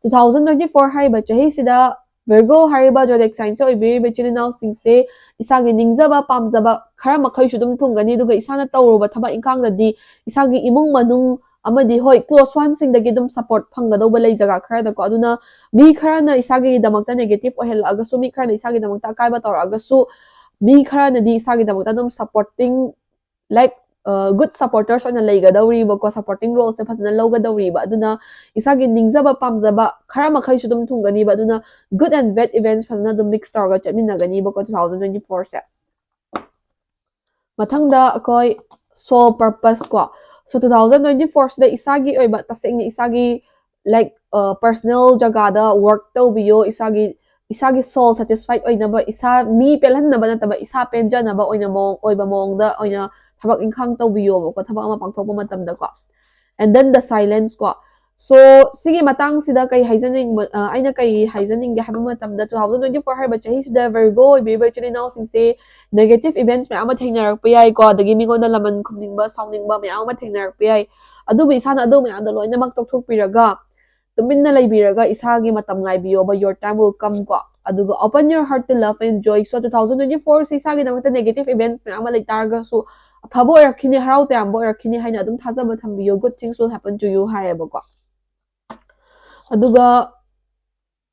two thousand twenty four ꯍꯥꯏꯔꯤꯕ ꯆꯍꯤꯁꯤꯗ Virgo ꯍꯥꯏꯔꯤꯕ zodiac signꯁꯦ ꯑꯣꯏꯕꯤꯔꯤꯕ ꯏꯆꯤꯜ ꯏꯅꯥꯎꯁꯤꯡꯁꯦ ꯏꯁꯥꯒꯤ ꯅꯤꯡꯖꯕ ꯄꯥꯝꯖꯕ ꯈꯔ ꯃꯈꯩꯁꯨ ꯑꯗꯨꯝ ꯊꯨꯡꯒꯅꯤ꯫ ꯑꯗꯨꯒ ꯏꯁꯥꯅ ꯇꯧꯔꯨꯕ ꯊꯕꯛ ꯏꯪꯈꯥꯡꯗꯗꯤ ꯏꯁꯥꯒꯤ ꯏꯃꯨꯡ ꯃꯅꯨꯡ ꯑꯃꯗꯤ, ꯍꯣꯏ, close oneꯁꯤꯡꯗꯒꯤ ꯑꯗꯨꯝ support ꯐꯪꯒꯗꯧꯕ ꯂꯩ ꯖꯒꯥ ꯈꯔꯗꯀꯣ꯫ ꯑꯗꯨꯅ ꯃꯤ ꯈꯔꯅ ꯏꯁꯥꯒꯤꯗꯃꯛꯇ negative ꯑꯣꯏꯍꯜꯂꯛꯑꯒꯁꯨ, ꯃꯤ ꯈꯔꯅ ꯏꯁꯥꯒꯤꯗꯃꯛꯇ ꯑꯀꯥꯏꯕ ꯇꯧꯔꯛꯑꯒꯁꯨ, ꯃꯤ ꯈꯔꯅꯗꯤ ꯏꯁꯥꯒꯤꯗꯃꯛꯇ ꯑꯗꯨꯝ supporting, like, good supporters ꯑꯣꯏꯅ ꯂꯩꯒꯗꯧꯔꯤꯕꯀꯣ, supporting roleꯁꯦ ꯐꯖꯅ ꯂꯧꯒꯗꯧꯔꯤꯕ꯫ ꯑꯗꯨꯅ ꯏꯁꯥꯒꯤ ꯅꯤꯡꯖꯕ ꯄꯥꯝꯖꯕ ꯈꯔ ꯃꯈꯩꯁꯨ ꯑꯗꯨꯝ ꯊꯨꯡꯒꯅꯤꯕ꯫ ꯑꯗꯨꯅ good and bad events ꯐꯖꯅ ꯑꯗꯨꯝ mix ꯇꯧꯔꯒ ꯆꯠꯃꯤꯟꯅꯒꯅꯤꯕꯀꯣ two thousand twenty fourꯁꯦ꯫ ꯃꯊꯪꯗ ꯑꯩꯈꯣꯏ soul purpose ꯀꯣ꯫ So two thousand twenty fourꯁꯤꯗ ꯏꯁꯥꯒꯤ ꯑꯣꯏꯕ, ꯇꯁꯦꯡꯅ ꯏꯁꯥꯒꯤ, like, personal ꯖꯒꯥꯗ work ꯇꯧꯕꯤꯌꯣ꯫ ꯏꯁꯥꯒꯤ, ꯏꯁꯥꯒꯤ soul satisfied ꯑꯣꯏꯅꯕ, ꯏꯁꯥ ꯃꯤ ꯄꯦꯜꯍꯟꯅꯕ ꯅꯠꯇꯕ, ꯏꯁꯥ ꯄꯦꯟꯖꯅꯕ ꯑꯣꯏꯅ ꯃꯑꯣꯡ, ꯑꯣꯏꯕ ꯃꯑꯣꯡꯗ ꯑꯣꯏꯅ ꯊꯕꯛ ꯏꯪꯈꯥꯡ ꯇꯧꯕꯤꯌꯣꯕꯀꯣ, ꯊꯕꯛ ꯑꯃ ꯄꯥꯡꯊꯣꯛꯄ ꯃꯇꯝꯗ ꯀꯣ. And then the silence ꯀꯣ. So ꯁꯤꯒꯤ ꯃꯇꯥꯡꯁꯤꯗ ꯀꯩ ꯍꯥꯏꯖꯅꯤꯡꯕ, ꯑ, ꯑꯩꯅ ꯀꯩ ꯍꯥꯏꯖꯅꯤꯡꯒꯦ ꯍꯥꯏꯕ ꯃꯇꯝꯗ, two thousand twenty four ꯍꯥꯏꯕ ꯆꯍꯤꯁꯤꯗ Virgo ꯑꯣꯏꯕꯤꯔꯤꯕ ꯏꯆꯤꯜ ꯏꯅꯥꯎꯁꯤꯡꯁꯦ negative events ꯃꯌꯥꯝ ꯑꯃ ꯊꯦꯡꯅꯔꯛꯄ ꯌꯥꯏꯀꯣ, ꯑꯗꯒꯤ ꯃꯤꯉꯣꯟꯗ ꯂꯃꯟ ꯈꯨꯝꯅꯤꯡꯕ, ꯁꯥꯎꯅꯤꯡꯕ ꯃꯌꯥꯝ ꯑꯃ ꯊꯦꯡꯅꯔꯛꯄ ꯌꯥꯏ꯫ ꯑꯗꯨꯕꯨ ꯏꯁꯥꯅ ꯑꯗꯨ ꯃꯌꯥꯝꯗꯣ ꯂꯣꯏꯅꯃꯛ ꯇꯣꯛꯊꯣꯛꯄꯤꯔꯒ, ꯇꯨꯃꯤꯟꯅ ꯂꯩꯕꯤꯔꯒ ꯏꯁꯥꯒꯤ ꯃꯇꯝ ꯉꯥꯏꯕꯤꯌꯣꯕ, your time will come ꯀꯣ꯫ ꯑꯗꯨꯒ open your heart to love and joy꯫ So two thousand twenty four ꯁꯤ ꯏꯁꯥꯒꯤꯗꯃꯛꯇ negative events ꯃꯌꯥꯝ ꯑꯃ ꯂꯩ ꯇꯥꯔꯒꯁꯨ, ꯑꯐꯕ ꯑꯣꯏꯔꯛꯈꯤꯅꯤ, ꯍꯔꯥꯎ ꯇꯌꯥꯝꯕ ꯑꯣꯏꯔꯛꯈꯤꯅꯤ ꯍꯥꯏꯅ ꯑꯗꯨꯝ ꯊꯥꯖꯕ ꯊꯝꯕꯤꯌꯣ, good things will happen to you ꯍꯥꯏꯌꯦꯕꯀꯣ꯫ ꯑꯗꯨꯒ,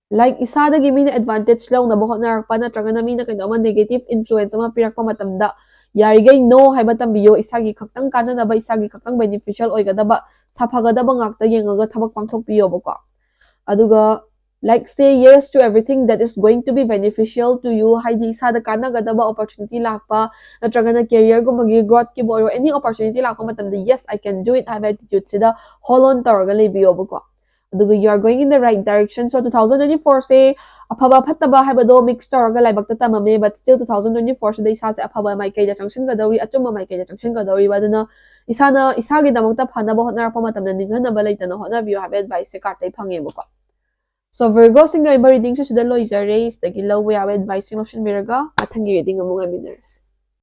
like, ꯏꯁꯥꯗꯒꯤ ꯃꯤꯅ advantage ꯂꯧꯅꯕ ꯍꯣꯠꯅꯔꯛꯄ ꯅꯠꯇ꯭ꯔꯒꯅ ꯃꯤꯅ ꯀꯩꯅꯣꯝꯃ negative influence ꯑꯃ ꯄꯤꯔꯛꯄ ꯃꯇꯝꯗ, ꯌꯥꯔꯤꯈꯩ no ꯍꯥꯏꯕ ꯇꯝꯕꯤꯌꯣ꯫ ꯏꯁꯥꯒꯤ ꯈꯛꯇꯪ ꯀꯥꯟꯅꯅꯕ, ꯏꯁꯥꯒꯤ ꯈꯛꯇꯪ beneficial ꯑꯣꯏꯒꯗꯕ, ꯁꯥꯐꯒꯗꯕ ꯉꯥꯛꯇ ꯌꯦꯡꯉꯒ ꯊꯕꯛ ꯄꯥꯡꯊꯣꯛꯄꯤꯌꯣꯕꯀꯣ꯫ ꯑꯗꯨꯒ, like, say yes to everything that is going to be beneficial to you, ꯍꯥꯏꯗꯤ ꯏꯁꯥꯗ ꯀꯥꯟꯅꯒꯗꯕ opportunity ꯂꯥꯛꯄ, ꯅꯠꯇ꯭ꯔꯒꯅ careerꯒꯨꯝꯕꯒꯤ growthꯀꯤꯕꯨ ꯑꯣꯏꯔꯣ, any opportunity ꯂꯥꯛꯄ ꯃꯇꯝꯗ yes, I can do it ꯍꯥꯏꯕ attitudeꯁꯤꯗ hold on ꯇꯧꯔꯒ ꯂꯩꯕꯤꯌꯣꯕꯀꯣ꯫ ꯑꯗꯨꯒ you are going in the right direction꯫ So two thousand twenty four ꯁꯦ ꯑꯐꯕ ꯐꯠꯇꯕ ꯍꯥꯏꯕꯗꯣ mix ꯇꯧꯔꯒ ꯂꯥꯏꯕꯛꯇ ꯇꯝꯃꯝꯃꯦ, but still two thousand twenty four ꯁꯤꯗ ꯏꯁꯥꯁꯦ ꯑꯐꯕ ꯃꯥꯏꯀꯩꯗ ꯆꯪꯁꯤꯟꯒꯗꯧꯔꯤ, ꯑꯆꯨꯝꯕ ꯃꯥꯏꯀꯩꯗ ꯆꯪꯁꯤꯟꯒꯗꯧꯔꯤꯕ꯫ ꯑꯗꯨꯅ ꯏꯁꯥꯅ ꯏꯁꯥꯒꯤꯗꯃꯛꯇ ꯐꯅꯕ ꯍꯣꯠꯅꯔꯛꯄ ꯃꯇꯝꯗ ꯅꯤꯡꯍꯟꯅꯕ ꯂꯩꯇꯅ ꯍꯣꯠꯅꯕꯤꯌꯨ ꯍꯥꯏꯕ adviceꯁꯦ cardꯇꯩ ꯐꯪꯉꯦꯕꯀꯣ꯫ So Virgoꯁꯤꯡꯒꯤ ꯑꯣꯏꯕ readingꯁꯨ ꯁꯤꯗ ꯂꯣꯏꯖꯔꯦ꯫ ꯁꯤꯗꯒꯤ ꯂꯧꯕ ꯌꯥꯕ adviceꯁꯤꯡ ꯂꯧꯁꯤꯟꯕꯤꯔꯒ ꯃꯊꯪꯒꯤ reading ꯑꯃꯨꯛ ꯉꯥꯏꯃꯤꯟꯅꯔꯁꯤ꯫